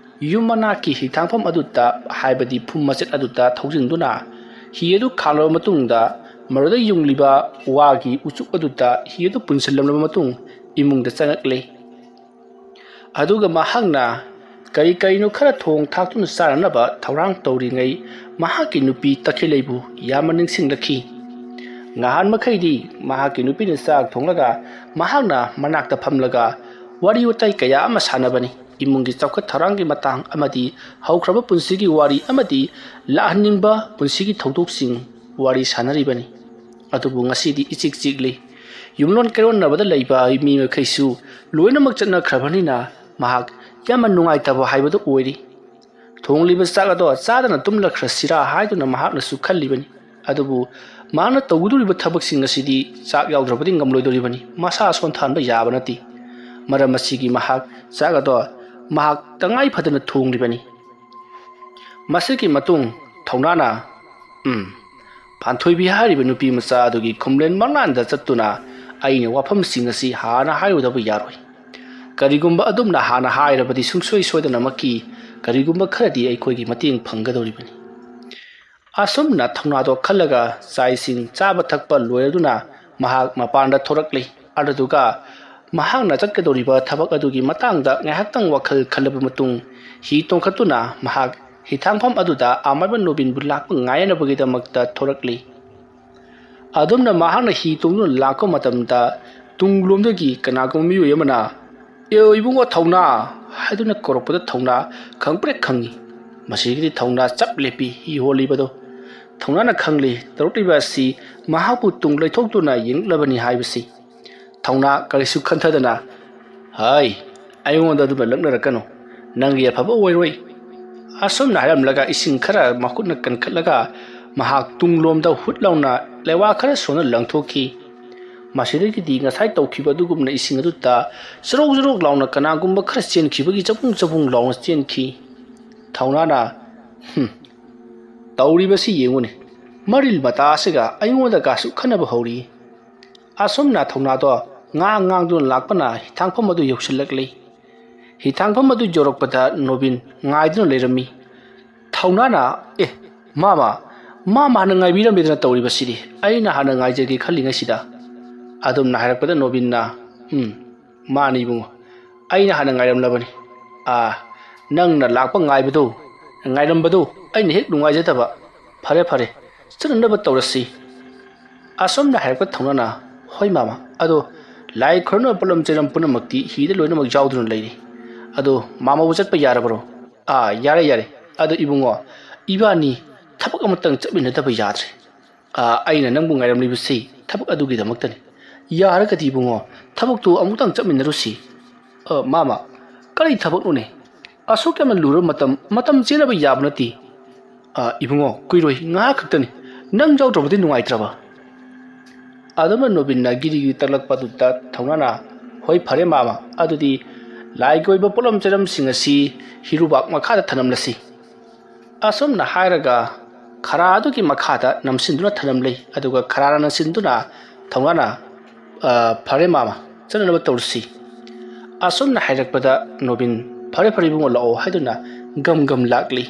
ꯌꯨꯝ ꯃꯅꯥꯛꯀꯤ ꯍꯤꯊꯥꯡꯐꯝ ꯑꯗꯨꯗ, ꯍꯥꯏꯕꯗꯤ ꯐꯨꯝ ꯃꯆꯦꯠ ꯑꯗꯨꯗ ꯊꯧꯖꯤꯟꯗꯨꯅ ꯍꯤ ꯑꯗꯨ ꯈꯥꯝꯂꯕ ꯃꯇꯨꯡꯗ ꯃꯗꯨꯗ ꯌꯨꯡꯂꯤꯕ ꯋꯥꯒꯤ ꯎꯆꯨꯛ ꯑꯗꯨꯗ ꯍꯤ ꯑꯗꯨ ꯄꯨꯟꯁꯤꯜꯂꯝꯂꯕ ꯃꯇꯨꯡ ꯏꯃꯨꯡꯗ ꯆꯪꯉꯛꯂꯦ꯫ ꯑꯗꯨꯒ ꯃꯍꯥꯛꯅ ꯀꯔꯤ ꯀꯔꯤꯅꯣ ꯈꯔ ꯊꯣꯡ ꯊꯥꯛꯇꯨꯅ ꯆꯥꯅꯅꯕ ꯊꯧꯔꯥꯡ ꯇꯧꯔꯤꯉꯩ ꯃꯍꯥꯛꯀꯤ ꯅꯨꯄꯤ ꯇꯈꯦꯜꯂꯩꯕꯨ ꯌꯥꯝꯅ ꯅꯤꯡꯁꯤꯡꯂꯛꯈꯤ꯫ ꯉꯍꯥꯟ ꯃꯈꯩꯗꯤ ꯃꯍꯥꯛꯀꯤ ꯅꯨꯄꯤꯅ ꯆꯥꯛ ꯊꯣꯡꯂꯒ ꯃꯍꯥꯛꯅ ꯃꯅꯥꯛꯇ ꯐꯝꯂꯒ ꯋꯥꯔꯤ ꯋꯥꯇꯥꯏ ꯀꯌꯥ ꯑꯃ ꯁꯥꯟꯅꯕꯅꯤ꯫ ꯏꯃꯨꯡꯒꯤ ꯆꯥꯎꯈꯠ ꯊꯧꯔꯥꯡꯒꯤ ꯃꯇꯥꯡ ꯑꯃꯗꯤ ꯍꯧꯈ꯭ꯔꯕ ꯄꯨꯟꯁꯤꯒꯤ ꯋꯥꯔꯤ ꯑꯃꯗꯤ ꯂꯥꯛꯍꯟꯅꯤꯡꯕ ꯄꯨꯟꯁꯤꯒꯤ ꯊꯧꯗꯣꯛꯁꯤꯡ ꯋꯥꯔꯤ ꯁꯥꯟꯅꯔꯤꯕꯅꯤ꯫ ꯑꯗꯨꯕꯨ ꯉꯁꯤꯗꯤ ꯏꯆꯤꯛ ꯆꯤꯛꯂꯤ꯫ ꯌꯨꯝꯂꯣꯟ ꯀꯩꯔꯣꯟꯅꯕꯗ ꯂꯩꯕ ꯃꯤ ꯃꯈꯩꯁꯨ ꯂꯣꯏꯅꯃꯛ ꯆꯠꯅꯈ꯭ꯔꯕꯅꯤꯅ ꯃꯍꯥꯛ ꯌꯥꯝꯅ ꯅꯨꯡꯉꯥꯏꯇꯕ ꯍꯥꯏꯕꯗꯨ ꯑꯣꯏꯔꯤ꯫ ꯊꯣꯡꯂꯤꯕ ꯆꯥꯛ ꯑꯗꯣ ꯆꯥꯗꯅ ꯇꯨꯝꯂꯛꯈ꯭ꯔꯁꯤꯔꯥ ꯍꯥꯏꯗꯨꯅ ꯃꯍꯥꯛꯅꯁꯨ ꯈꯜꯂꯤꯕꯅꯤ꯫ ꯑꯗꯨꯕꯨ ꯃꯍꯥꯛꯅ ꯇꯧꯒꯗꯧꯔꯤꯕ ꯊꯕꯛꯁꯤꯡ ꯑꯁꯤꯗꯤ ꯆꯥꯛ ꯌꯥꯎꯗ꯭ꯔꯕꯗꯤ ꯉꯝꯂꯣꯏꯗꯧꯔꯤꯕꯅꯤ꯫ ꯃꯁꯥ ꯁꯣꯟꯊꯍꯟꯕ ꯌꯥꯕ ꯅꯠꯇꯦ꯫ ꯃꯔꯝ ꯑꯁꯤꯒꯤ ꯃꯍꯥꯛ ꯆꯥꯛ ꯑꯗꯣ ꯃꯍꯥꯛ ꯇꯉꯥꯏ ꯐꯗꯅ ꯊꯣꯡꯂꯤꯕꯅꯤ꯫ ꯃꯁꯤꯒꯤ ꯃꯇꯨꯡ ꯊꯧꯅꯥꯅ, "ꯎꯝ, ꯄꯥꯟꯊꯣꯏꯕꯤ ꯍꯥꯏꯔꯤꯕ ꯅꯨꯄꯤ ꯃꯆꯥ ꯑꯗꯨꯒꯤ ꯈꯨꯝꯂꯦꯟ ꯃꯪꯂꯥꯟꯗ ꯆꯠꯇꯨꯅ ꯑꯩꯅ ꯋꯥꯐꯝꯁꯤꯡ ꯑꯁꯤ ꯍꯥꯟꯅ ꯍꯥꯏꯔꯨꯗꯕ ꯌꯥꯔꯣꯏ꯫ ꯀꯔꯤꯒꯨꯝꯕ ꯑꯗꯨꯝꯅ ꯍꯥꯟꯅ ꯍꯥꯏꯔꯕꯗꯤ ꯁꯨꯡꯁꯣꯏ ꯁꯣꯏꯗꯅꯃꯛꯀꯤ ꯀꯔꯤꯒꯨꯝꯕ ꯈꯔꯗꯤ ꯑꯩꯈꯣꯏꯒꯤ ꯃꯇꯦꯡ ꯐꯪꯒꯗꯧꯔꯤꯕꯅꯤ"꯫ ꯑꯁꯨꯝꯅ ꯊꯧꯅꯥꯗꯣ ꯈꯜꯂꯒ ꯆꯥꯛ ꯏꯁꯤꯡ ꯆꯥꯕ ꯊꯛꯄ ꯂꯣꯏꯔꯗꯨꯅ ꯃꯍꯥꯛ ꯃꯄꯥꯟꯗ ꯊꯣꯔꯛꯂꯤ꯫ ꯑꯗꯨꯗꯨꯒ ꯃꯍꯥꯛꯅ ꯆꯠꯀꯗꯧꯔꯤꯕ ꯊꯕꯛ ꯑꯗꯨꯒꯤ ꯃꯇꯥꯡꯗ ꯉꯥꯏꯍꯥꯛꯇꯪ ꯋꯥꯈꯜ ꯈꯜꯂꯕ ꯃꯇꯨꯡ, ꯍꯤ ꯇꯣꯡꯈꯠꯇꯨꯅ ꯃꯍꯥꯛ ꯍꯤꯊꯥꯡꯐꯝ ꯑꯗꯨꯗ ꯑꯃꯥꯏꯕ ꯅꯣꯕꯤꯟꯕꯨ ꯂꯥꯛꯄ ꯉꯥꯏꯅꯅꯕꯒꯤꯗꯃꯛꯇ ꯊꯣꯔꯛꯂꯤ꯫ ꯑꯗꯨꯝꯅ ꯃꯍꯥꯛꯅ ꯍꯤ ꯇꯣꯡꯗꯨꯅ ꯂꯥꯛꯄ ꯃꯇꯝꯗ, ꯇꯨꯡꯂꯣꯝꯗꯒꯤ ꯀꯅꯥꯒꯨꯝꯕ ꯃꯤꯑꯣꯏ ꯑꯃꯅ, "ꯑꯦ, ꯏꯕꯨꯡꯉꯣ ꯊꯧꯅꯥ" ꯍꯥꯏꯗꯨꯅ ꯀꯧꯔꯛꯄꯗ ꯊꯧꯅꯥ ꯈꯪꯄ꯭ꯔꯦꯛ ꯈꯪꯉꯤ꯫ ꯃꯁꯤꯒꯤꯗꯤ ꯊꯧꯅꯥ ꯆꯞ ꯂꯦꯞꯄꯤ ꯍꯤ ꯍꯣꯜꯂꯤꯕꯗꯣ꯫ ꯊꯧꯅꯥꯅ ꯈꯪꯂꯤ ꯇꯧꯔꯛꯂꯤꯕ ꯑꯁꯤ ꯃꯍꯥꯛꯄꯨ ꯇꯨꯡ ꯂꯩꯊꯣꯛꯇꯨꯅ ꯌꯦꯡꯂꯛꯂꯕꯅꯤ ꯍꯥꯏꯕꯁꯤ꯫ ꯊꯧꯅꯥ ꯀꯔꯤꯁꯨ ꯈꯟꯊꯗꯅ, "ꯍꯥꯏ, ꯑꯩꯉꯣꯟꯗ ꯑꯗꯨꯃ ꯂꯛꯅꯔꯛꯀꯅꯨ꯫ ꯅꯪꯒꯤ ꯑꯐꯕ ꯑꯣꯏꯔꯣꯏ"꯫ ꯑꯁꯨꯝꯅ ꯍꯥꯏꯔꯝꯂꯒ ꯏꯁꯤꯡ ꯈꯔ ꯃꯈꯨꯠꯅ ꯀꯟꯈꯠꯂꯒ ꯃꯍꯥꯛ ꯇꯨꯡꯂꯣꯝꯗ ꯍꯨꯠ ꯂꯥꯎꯅ ꯂꯩꯋꯥ ꯈꯔ ꯁꯣꯟꯅ ꯂꯪꯊꯣꯛꯈꯤ꯫ ꯃꯁꯤꯗꯒꯤꯗꯤ ꯉꯁꯥꯏ ꯇꯧꯈꯤꯕ ꯑꯗꯨꯒꯨꯝꯅ ꯏꯁꯤꯡ ꯑꯗꯨꯗ ꯆꯔꯧ ꯆꯔꯧ ꯂꯥꯎꯅ ꯀꯅꯥꯒꯨꯝꯕ ꯈꯔ ꯆꯦꯟꯈꯤꯕꯒꯤ ꯆꯕꯨꯡ ꯆꯕꯨꯡ ꯂꯥꯎꯅ ꯆꯦꯟꯈꯤ꯫ ꯊꯧꯅꯥꯅ, "ꯍꯨꯝ, ꯇꯧꯔꯤꯕꯁꯤ ꯌꯦꯡꯉꯨꯅꯦ, ꯃꯔꯤꯜ ꯃꯇꯥ ꯑꯁꯤꯒ ꯑꯩꯉꯣꯟꯗꯒꯁꯨ ꯈꯟꯅꯕ ꯍꯧꯔꯤ"꯫ ꯑꯁꯨꯝꯅ ꯊꯧꯅꯥꯗꯣ ꯉꯥꯡ ꯉꯥꯡꯗꯨꯅ ꯂꯥꯛꯄꯅ ꯍꯤꯊꯥꯡꯐꯝ ꯑꯗꯨ ꯌꯧꯁꯤꯜꯂꯛꯂꯤ꯫ ꯍꯤꯊꯥꯡꯐꯝ ꯑꯗꯨ ꯌꯧꯔꯛꯄꯗ ꯅꯣꯕꯤꯟ ꯉꯥꯏꯗꯨꯅ ꯂꯩꯔꯝꯃꯤ꯫ ꯊꯧꯅꯥꯅ, "ꯑꯦ, ꯃꯥꯃ, ꯃꯥꯃ ꯍꯥꯟꯅ ꯉꯥꯏꯕꯤꯔꯝꯃꯤꯗꯅ ꯇꯧꯔꯤꯕꯁꯤꯗꯤ꯫ ꯑꯩꯅ ꯍꯥꯟꯅ ꯉꯥꯏꯖꯒꯦ ꯈꯜꯂꯤꯉꯩꯁꯤꯗ"꯫ ꯑꯗꯨꯝꯅ ꯍꯥꯏꯔꯛꯄꯗ ꯅꯣꯕꯤꯟꯅ, "ꯎꯝ, ꯃꯥꯅꯤ ꯏꯕꯨꯡꯉꯣ, ꯑꯩꯅ ꯍꯥꯟꯅ ꯉꯥꯏꯔꯝꯂꯕꯅꯤ꯫ ꯑꯥ, ꯅꯪꯅ ꯂꯥꯛꯄ ꯉꯥꯏꯕꯗꯨ, ꯉꯥꯏꯔꯝꯕꯗꯨ ꯑꯩꯅ ꯍꯦꯛ ꯅꯨꯡꯉꯥꯏꯖꯗꯕ꯫ ꯐꯔꯦ, ꯐꯔꯦ, ꯆꯠꯅꯅꯕ ꯇꯧꯔꯁꯤ"꯫ ꯑꯁꯨꯝꯅ ꯍꯥꯏꯔꯛꯄ ꯊꯧꯅꯥꯅ, "ꯍꯣꯏ ꯃꯥꯃ, ꯑꯗꯣ ꯂꯥꯏ ꯈꯨꯔꯨꯝꯅꯕ ꯄꯣꯠꯂꯝ ꯆꯩꯔꯝ ꯄꯨꯝꯅꯃꯛꯇꯤ ꯍꯤꯗ ꯂꯣꯏꯅꯃꯛ ꯌꯥꯎꯗꯨꯅ ꯂꯩꯔꯤ꯫ ꯑꯗꯣ ꯃꯥꯃꯕꯨ ꯆꯠꯄ ꯌꯥꯔꯕ꯭ꯔꯣ?" "ꯑꯥ, ꯌꯥꯔꯦ, ꯌꯥꯔꯦ꯫ ꯑꯗꯣ ꯏꯕꯨꯡꯉꯣ, ꯏꯕꯥꯅꯤ ꯊꯕꯛ ꯑꯃꯇꯪ ꯆꯠꯃꯤꯟꯅꯗꯕ ꯌꯥꯗ꯭ꯔꯦ꯫ ꯑꯥ, ꯑꯩꯅ ꯅꯪꯕꯨ ꯉꯥꯏꯔꯝꯂꯤꯕꯁꯤ ꯊꯕꯛ ꯑꯗꯨꯒꯤꯗꯃꯛꯇꯅꯤ꯫ ꯌꯥꯔꯒꯗꯤ ꯏꯕꯨꯡꯉꯣ, ꯊꯕꯛꯇꯨ ꯑꯃꯨꯛꯇꯪ ꯆꯠꯃꯤꯟꯅꯔꯨꯁꯤ"꯫ "ꯑ, ꯃꯥꯃ, ꯀꯔꯤ ꯊꯕꯛꯅꯣꯅꯦ? ꯑꯁꯨꯛ ꯌꯥꯝꯅ ꯂꯨꯔꯕ ꯃꯇꯝ, ꯃꯇꯝ ꯆꯦꯟꯅꯕ ꯌꯥꯕ ꯅꯠꯇꯦ"꯫ "ꯑ, ꯏꯕꯨꯡꯉꯣ, ꯀꯨꯏꯔꯣꯏ, ꯉꯥꯏꯍꯥꯛ ꯈꯛꯇꯅꯤ꯫ ꯅꯪ ꯌꯥꯎꯗ꯭ꯔꯕꯗꯤ ꯅꯨꯡꯉꯥꯏꯇ꯭ꯔꯕ"꯫ ꯑꯗꯨꯝꯅ ꯅꯣꯕꯤꯟꯅ ꯒꯤꯔꯤ ꯒꯤꯔꯤ ꯇꯛꯂꯛꯄ ꯑꯗꯨꯗ ꯊꯧꯅꯥꯅ, "ꯍꯣꯏ, ꯐꯔꯦ ꯃꯥꯃ, ꯑꯗꯨꯗꯤ ꯂꯥꯏꯒꯤ ꯑꯣꯏꯕ ꯄꯣꯠꯂꯝ ꯆꯩꯔꯝꯁꯤꯡ ꯑꯁꯤ ꯍꯤꯔꯨꯕꯥꯛ ꯃꯈꯥꯗ ꯊꯅꯝꯂꯁꯤ"꯫ ꯑꯁꯨꯝꯅ ꯍꯥꯏꯔꯒ ꯈꯔꯥ ꯑꯗꯨꯒꯤ ꯃꯈꯥꯗ ꯅꯝꯁꯤꯟꯗꯨꯅ ꯊꯅꯝꯂꯦ꯫ ꯑꯗꯨꯒ ꯈꯔꯥꯅ ꯅꯝꯁꯤꯟꯗꯨꯅ ꯊꯧꯅꯥꯅ, "ꯑ, ꯐꯔꯦ ꯃꯥꯃ, ꯆꯠꯅꯅꯕ ꯇꯧꯔꯁꯤ"꯫ ꯑꯁꯨꯝꯅ ꯍꯥꯏꯔꯛꯄꯗ ꯅꯣꯕꯤꯟ, "ꯐꯔꯦ, ꯐꯔꯦ ꯏꯕꯨꯡꯉꯣ, ꯂꯥꯛꯑꯣ" ꯍꯥꯏꯗꯨꯅ ꯒꯝ ꯒꯝ ꯂꯥꯛꯂꯤ꯫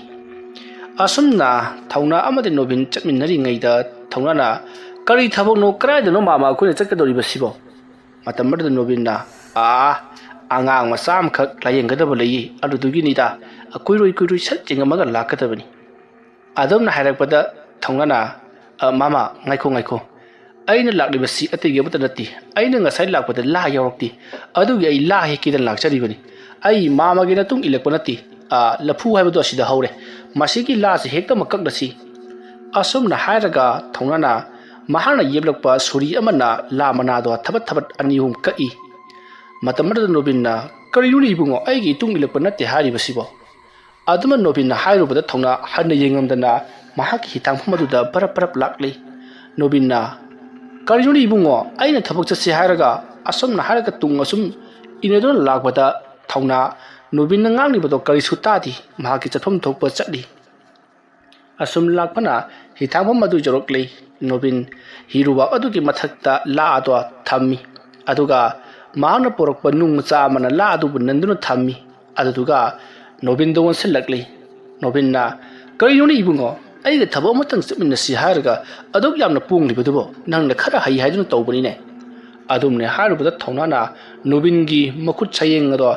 ꯑꯁꯨꯝꯅ ꯊꯧꯅꯥ ꯑꯃꯗꯤ ꯅꯣꯕꯤꯟ ꯆꯠꯃꯤꯟꯅꯔꯤꯉꯩꯗ ꯊꯧꯅꯥꯅ, "ꯀꯔꯤ ꯊꯕꯛꯅꯣ, ꯀꯗꯥꯏꯗꯅꯣ ꯃꯥꯃ ꯑꯩꯈꯣꯏꯅ ꯆꯠꯀꯗꯧꯔꯤꯕꯁꯤꯕꯣ?" ꯃꯇꯝ ꯑꯗꯨꯗ ꯅꯣꯕꯤꯟꯅ, "ꯑꯥ, ꯑꯉꯥꯡ ꯃꯆꯥ ꯑꯃꯈꯛ ꯂꯥꯌꯦꯡꯒꯗꯕ ꯂꯩꯌꯦ, ꯑꯗꯨꯗꯨꯒꯤꯅꯤꯗ, ꯀꯨꯏꯔꯣꯏ ꯀꯨꯏꯔꯣꯏ ꯁꯠ ꯌꯦꯡꯉꯝꯃꯒ ꯂꯥꯛꯀꯗꯕꯅꯤ"꯫ ꯑꯗꯨꯝꯅ ꯍꯥꯏꯔꯛꯄꯗ ꯊꯧꯅꯥꯅ, "ꯑ, ꯃꯥꯃ, ꯉꯥꯏꯈꯣ, ꯉꯥꯏꯈꯣ꯫ ꯑꯩꯅ ꯂꯥꯛꯂꯤꯕꯁꯤ ꯑꯇꯩꯒꯤ ꯑꯃꯠꯇ ꯅꯠꯇꯦ꯫ ꯑꯩꯅ ꯉꯁꯥꯏ ꯂꯥꯛꯄꯗ ꯂꯥ ꯌꯥꯎꯔꯛꯇꯦ꯫ ꯑꯗꯨꯒꯤ ꯑꯩ ꯂꯥ ꯍꯦꯛꯀꯦꯗꯅ ꯂꯥꯛꯆꯔꯤꯕꯅꯤ꯫ ꯑꯩ ꯃꯥꯃꯒꯤ ꯃꯇꯨꯡ ꯏꯜꯂꯛꯄ ꯅꯠꯇꯦ꯫ ꯑ, ꯂꯐꯨ ꯍꯥꯏꯕꯗꯣ ꯑꯁꯤꯗ ꯍꯧꯔꯦ꯫ ꯃꯁꯤꯒꯤ ꯂꯥꯁꯤ ꯍꯦꯛꯇꯃꯛ ꯀꯛꯂꯁꯤ"꯫ ꯑꯁꯨꯝꯅ ꯍꯥꯏꯔꯒ ꯊꯧꯅꯥꯅ ꯃꯍꯥꯛꯅ ꯌꯦꯞꯂꯛꯄ ꯁꯣꯔꯤ ꯑꯃꯅ ꯂꯥ ꯃꯅꯥꯗꯣ ꯊꯕꯠ ꯊꯕꯠ ꯑꯅꯤ ꯑꯍꯨꯝ ꯀꯛꯏ꯫ ꯃꯇꯝ ꯑꯗꯨꯗ ꯅꯣꯕꯤꯟꯅ, "ꯀꯔꯤꯅꯣꯅꯦ ꯏꯕꯨꯡꯉꯣ, ꯑꯩꯒꯤ ꯏꯇꯨꯡ ꯏꯜꯂꯛꯄ ꯅꯠꯇꯦ ꯍꯥꯏꯔꯤꯕꯁꯤꯕꯣ?" ꯑꯗꯨꯃ ꯅꯣꯕꯤꯟꯅ ꯍꯥꯏꯔꯨꯕꯗ ꯊꯧꯅꯥ ꯍꯟꯅ ꯌꯦꯡꯉꯝꯗꯅ ꯃꯍꯥꯛꯀꯤ ꯍꯤꯊꯥꯡꯐꯝ ꯑꯗꯨꯗ ꯕꯔꯞ ꯕꯔꯞ ꯂꯥꯛꯂꯤ꯫ ꯅꯣꯕꯤꯟꯅ, "ꯀꯔꯤꯅꯣꯅꯦ ꯏꯕꯨꯡꯉꯣ, ꯑꯩꯅ ꯊꯕꯛ ꯆꯠꯁꯤ ꯍꯥꯏꯔꯒ?" ꯑꯁꯨꯝꯅ ꯍꯥꯏꯔꯒ ꯇꯨꯡ ꯑꯁꯨꯝ ꯏꯟꯅꯗꯨꯅ ꯂꯥꯛꯄꯗ ꯊꯧꯅꯥ ꯅꯣꯕꯤꯟꯅ ꯉꯥꯡꯂꯤꯕꯗꯣ ꯀꯔꯤꯁꯨ ꯇꯥꯗꯦ꯫ ꯃꯍꯥꯛꯀꯤ ꯆꯠꯐꯝ ꯊꯣꯛꯄ ꯆꯠꯂꯤ꯫ ꯑꯁꯨꯝ ꯂꯥꯛꯄꯅ ꯍꯤꯊꯥꯡꯐꯝ ꯑꯗꯨ ꯌꯧꯔꯛꯂꯤ꯫ ꯅꯣꯕꯤꯟ ꯍꯤꯔꯨꯕꯥꯛ ꯑꯗꯨꯒꯤ ꯃꯊꯛꯇ ꯂꯥ ꯑꯗꯣ ꯊꯝꯃꯤ꯫ ꯑꯗꯨꯒ ꯃꯍꯥꯛꯅ ꯄꯨꯔꯛꯄ ꯅꯨꯡ ꯃꯆꯥ ꯑꯃꯅ ꯂꯥ ꯑꯗꯨꯕꯨ ꯅꯟꯗꯨꯅ ꯊꯝꯃꯤ꯫ ꯑꯗꯨꯗꯨꯒ ꯅꯣꯕꯤꯟꯗ ꯑꯣꯟꯁꯤꯜꯂꯛꯂꯤ꯫ ꯅꯣꯕꯤꯟꯅ, "ꯀꯔꯤꯅꯣꯅꯦ ꯏꯕꯨꯡꯉꯣ? ꯑꯩꯒ ꯊꯕꯛ ꯑꯃꯇꯪ ꯆꯠꯃꯤꯟꯅꯁꯤ ꯍꯥꯏꯔꯒ ꯑꯗꯨꯛ ꯌꯥꯝꯅ ꯄꯣꯡꯂꯤꯕꯗꯨꯕꯨ? ꯅꯪꯅ ꯈꯔ ꯍꯩ ꯍꯥꯏꯗꯨꯅ ꯇꯧꯕꯅꯤꯅꯦ"꯫ ꯑꯗꯨꯝꯅꯦ ꯍꯥꯏꯔꯨꯕꯗ ꯊꯧꯅꯥꯅ ꯅꯣꯕꯤꯟꯒꯤ ꯃꯈꯨꯠ ꯁꯌꯦꯡ ꯑꯗꯣ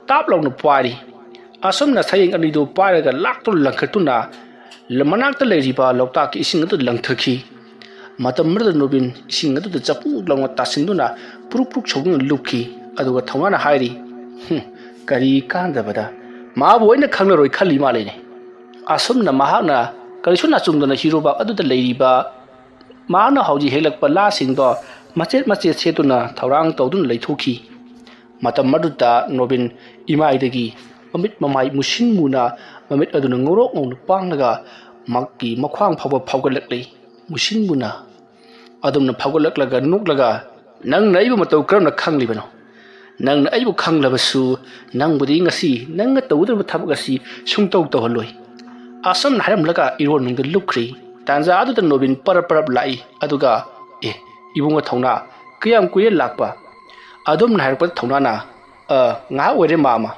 ꯇꯥꯞ ꯂꯥꯎꯅ ꯄꯥꯏꯔꯤ꯫ ꯑꯁꯨꯝꯅ ꯁꯌꯦꯡ ꯑꯅꯤꯗꯨ ꯄꯥꯏꯔꯒ ꯂꯥꯛꯇꯨꯅ ꯂꯪꯈꯠꯇꯨꯅ ꯃꯅꯥꯛꯇ ꯂꯩꯔꯤꯕ ꯂꯣꯛꯇꯥꯛꯀꯤ ꯏꯁꯤꯡ ꯑꯗꯨꯗ ꯂꯪꯊꯈꯤ꯫ ꯃꯇꯝ ꯑꯗꯨꯗ ꯅꯣꯕꯤꯟ ꯏꯁꯤꯡ ꯑꯗꯨꯗ ꯆꯄꯨꯛ ꯂꯥꯎꯅ ꯇꯥꯁꯤꯟꯗꯨꯅ ꯄꯨꯔꯨꯛ ꯄꯨꯔꯨꯛ ꯁꯧꯗꯨꯅ ꯂꯨꯞꯈꯤ꯫ ꯑꯗꯨꯒ ꯊꯧꯅꯥꯅ ꯍꯥꯏꯔꯤ, "ꯍꯨꯝ, ꯀꯔꯤ ꯀꯥꯟꯗꯕꯗ ꯃꯥꯕꯨ ꯑꯩꯅ ꯈꯪꯂꯔꯣꯏ ꯈꯜꯂꯤ ꯃꯥꯜꯂꯦꯅꯦ"꯫ ꯑꯁꯨꯝꯅ ꯃꯍꯥꯛꯅ ꯀꯔꯤꯁꯨ ꯅꯥꯆꯨꯝꯗꯅ ꯍꯤꯔꯨꯕꯥꯛ ꯑꯗꯨꯗ ꯂꯩꯔꯤꯕ ꯃꯍꯥꯛꯅ ꯍꯧꯖꯤꯛ ꯍꯦꯛꯂꯛꯄ ꯂꯥꯁꯤꯡꯗꯣ ꯃꯆꯦꯠ ꯃꯆꯦꯠ ꯁꯦꯠꯇꯨꯅ ꯊꯧꯔꯥꯡ ꯇꯧꯗꯨꯅ ꯂꯩꯊꯣꯛꯈꯤ꯫ ꯃꯇꯝ ꯑꯗꯨꯗ ꯅꯣꯕꯤꯟ ꯏꯃꯥꯏꯗꯒꯤ ꯃꯃꯤꯠ ꯃꯃꯥꯏ ꯃꯨꯁꯤꯟ ꯃꯨꯅ, ꯃꯃꯤꯠ ꯑꯗꯨꯅ ꯉꯧꯔꯣꯛ ꯉꯧꯅ ꯄꯥꯡꯂꯒ ꯃꯍꯥꯛꯀꯤ ꯃꯈ꯭ꯋꯥꯡ ꯐꯥꯎꯕ ꯐꯥꯎꯒꯠꯂꯛꯂꯤ꯫ ꯃꯨꯁꯤꯟ ꯃꯨꯅ꯫ ꯑꯗꯨꯝꯅ ꯐꯥꯎꯒꯠꯂꯛꯂꯒ ꯅꯣꯛꯂꯒ, "ꯅꯪꯅ ꯑꯩꯕꯨ ꯃꯇꯧ ꯀꯔꯝꯅ ꯈꯪꯂꯤꯕꯅꯣ? "ꯅꯪꯅ ꯑꯩꯕꯨ ꯈꯪꯂꯕꯁꯨ, ꯅꯪꯕꯨꯗꯤ ꯉꯁꯤ ꯅꯪꯅ ꯇꯧꯒꯗꯧꯔꯤꯕ ꯊꯕꯛ ꯑꯁꯤ ꯁꯨꯡꯇꯧ ꯇꯧꯍꯜꯂꯣꯏ"꯫ ꯑꯁꯨꯝꯅ ꯍꯥꯏꯔꯝꯂꯒ ꯏꯔꯣꯟꯅꯨꯡꯗ ꯂꯨꯞꯈ꯭ꯔꯤ꯫ ꯇꯥꯟꯖꯥ ꯑꯗꯨꯗ ꯅꯣꯕꯤꯟ ꯄꯔꯞ ꯄꯔꯞ ꯂꯥꯛꯏ꯫ ꯑꯗꯨꯒ, "ꯑꯦ, ꯏꯕꯨꯡꯉꯣ ꯊꯧꯅꯥ, ꯀꯌꯥꯝ ꯀꯨꯏꯔꯦ ꯂꯥꯛꯄ?" ꯑꯗꯨꯝꯅ ꯍꯥꯏꯔꯛꯄꯗ ꯊꯧꯅꯥꯅ, "ꯑ, ꯉꯥꯏꯍꯥꯛ ꯑꯣꯏꯔꯦ ꯃꯥꯃ"꯫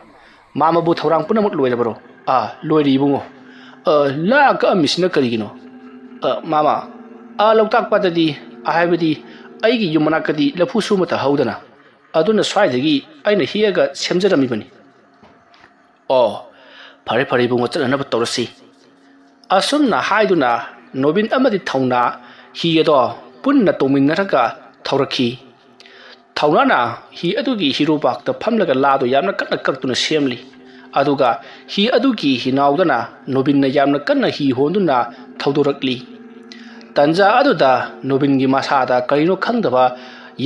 "ꯃꯥꯃꯕꯨ ꯊꯧꯔꯥꯡ ꯄꯨꯝꯅꯃꯛ ꯂꯣꯏꯔꯕꯔꯣ?" "ꯑꯥ, ꯂꯣꯏꯔꯦ ꯏꯕꯨꯡꯉꯣ"꯫ "ꯑ, ꯂꯥ ꯀꯛꯑꯝꯃꯤꯁꯤꯅ ꯀꯔꯤꯒꯤꯅꯣ?" "ꯑ, ꯃꯥꯃ, ꯑꯥ ꯂꯣꯛꯇꯥꯛ ꯄꯥꯠꯇꯗꯤ, ꯍꯥꯏꯕꯗꯤ ꯑꯩꯒꯤ ꯌꯨꯝ ꯃꯅꯥꯛꯇꯗꯤ ꯂꯐꯨꯁꯨ ꯑꯃꯠꯇ ꯍꯧꯗꯅ, ꯑꯗꯨꯅ ꯁ꯭ꯋꯥꯏꯗꯒꯤ ꯑꯩꯅ ꯍꯦꯛꯑꯒ ꯁꯦꯝꯖꯔꯝꯃꯤꯕꯅꯤ"꯫ "ꯑꯣ, ꯐꯔꯦ ꯐꯔꯦ ꯏꯕꯨꯡꯉꯣ, ꯆꯠꯅꯅꯕ ꯇꯧꯔꯁꯤ"꯫ ꯑꯁꯨꯝꯅ ꯍꯥꯏꯗꯨꯅ ꯅꯣꯕꯤꯟ ꯑꯃꯗꯤ ꯊꯧꯅꯥ ꯍꯤ ꯑꯗꯣ ꯄꯨꯟꯅ ꯇꯣꯡꯃꯤꯟꯅꯔꯒ ꯊꯧꯔꯛꯈꯤ꯫ ꯊꯧꯅꯥꯅ ꯍꯤ ꯑꯗꯨꯒꯤ ꯍꯤꯔꯨꯕꯥꯛꯇ ꯐꯝꯂꯒ ꯂꯥꯗꯨ ꯌꯥꯝꯅ ꯀꯟꯅ ꯀꯛꯇꯨꯅ ꯁꯦꯝꯂꯤ꯫ ꯑꯗꯨꯒ ꯍꯤ ꯑꯗꯨꯒꯤ ꯍꯤꯅꯥꯎꯗꯅ ꯅꯣꯕꯤꯟꯅ ꯌꯥꯝꯅ ꯀꯟꯅ ꯍꯤ ꯍꯣꯟꯗꯨꯅ ꯊꯧꯗꯣꯔꯛꯂꯤ꯫ ꯇꯟꯖꯥ ꯑꯗꯨꯗ ꯅꯣꯕꯤꯟꯒꯤ ꯃꯁꯥꯗ ꯀꯔꯤꯅꯣ ꯈꯪꯗꯕ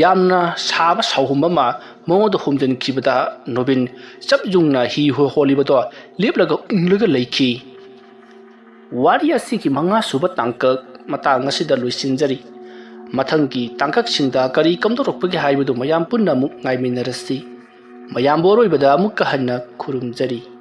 ꯌꯥꯝꯅ ꯁꯥꯕ ꯁꯥꯎꯍꯨꯝ ꯑꯃ ꯃꯉꯣꯟꯗ ꯍꯨꯝꯖꯤꯟꯈꯤꯕꯗ ꯅꯣꯕꯤꯟ ꯆꯞ ꯌꯨꯡꯅ ꯍꯤ ꯍꯣ-, ꯍꯣꯜꯂꯤꯕꯗꯣ ꯂꯦꯞꯂꯒ ꯎꯪꯂꯒ ꯂꯩꯈꯤ꯫ ꯋꯥꯔꯤ ꯑꯁꯤꯒꯤ ꯃꯉꯥꯁꯨꯕ ꯇꯥꯡꯀꯛ ꯃꯇꯥꯡ ꯑꯁꯤꯗ ꯂꯣꯏꯁꯤꯟꯖꯔꯤ꯫ ꯃꯊꯪꯒꯤ ꯇꯥꯡꯀꯛꯁꯤꯡꯗ ꯀꯔꯤ ꯀꯝꯗꯧꯔꯛꯄꯒꯦ ꯍꯥꯏꯕꯗꯨ ꯃꯌꯥꯝ ꯄꯨꯟꯅ ꯑꯃꯨꯛ ꯉꯥꯏꯃꯤꯟꯅꯔꯁꯤ꯫ ꯃꯌꯥꯝꯕꯨ ꯑꯔꯣꯏꯕꯗ ꯑꯃꯨꯛꯀ ꯍꯟꯅ ꯈꯨꯔꯨꯝꯖꯔꯤ꯫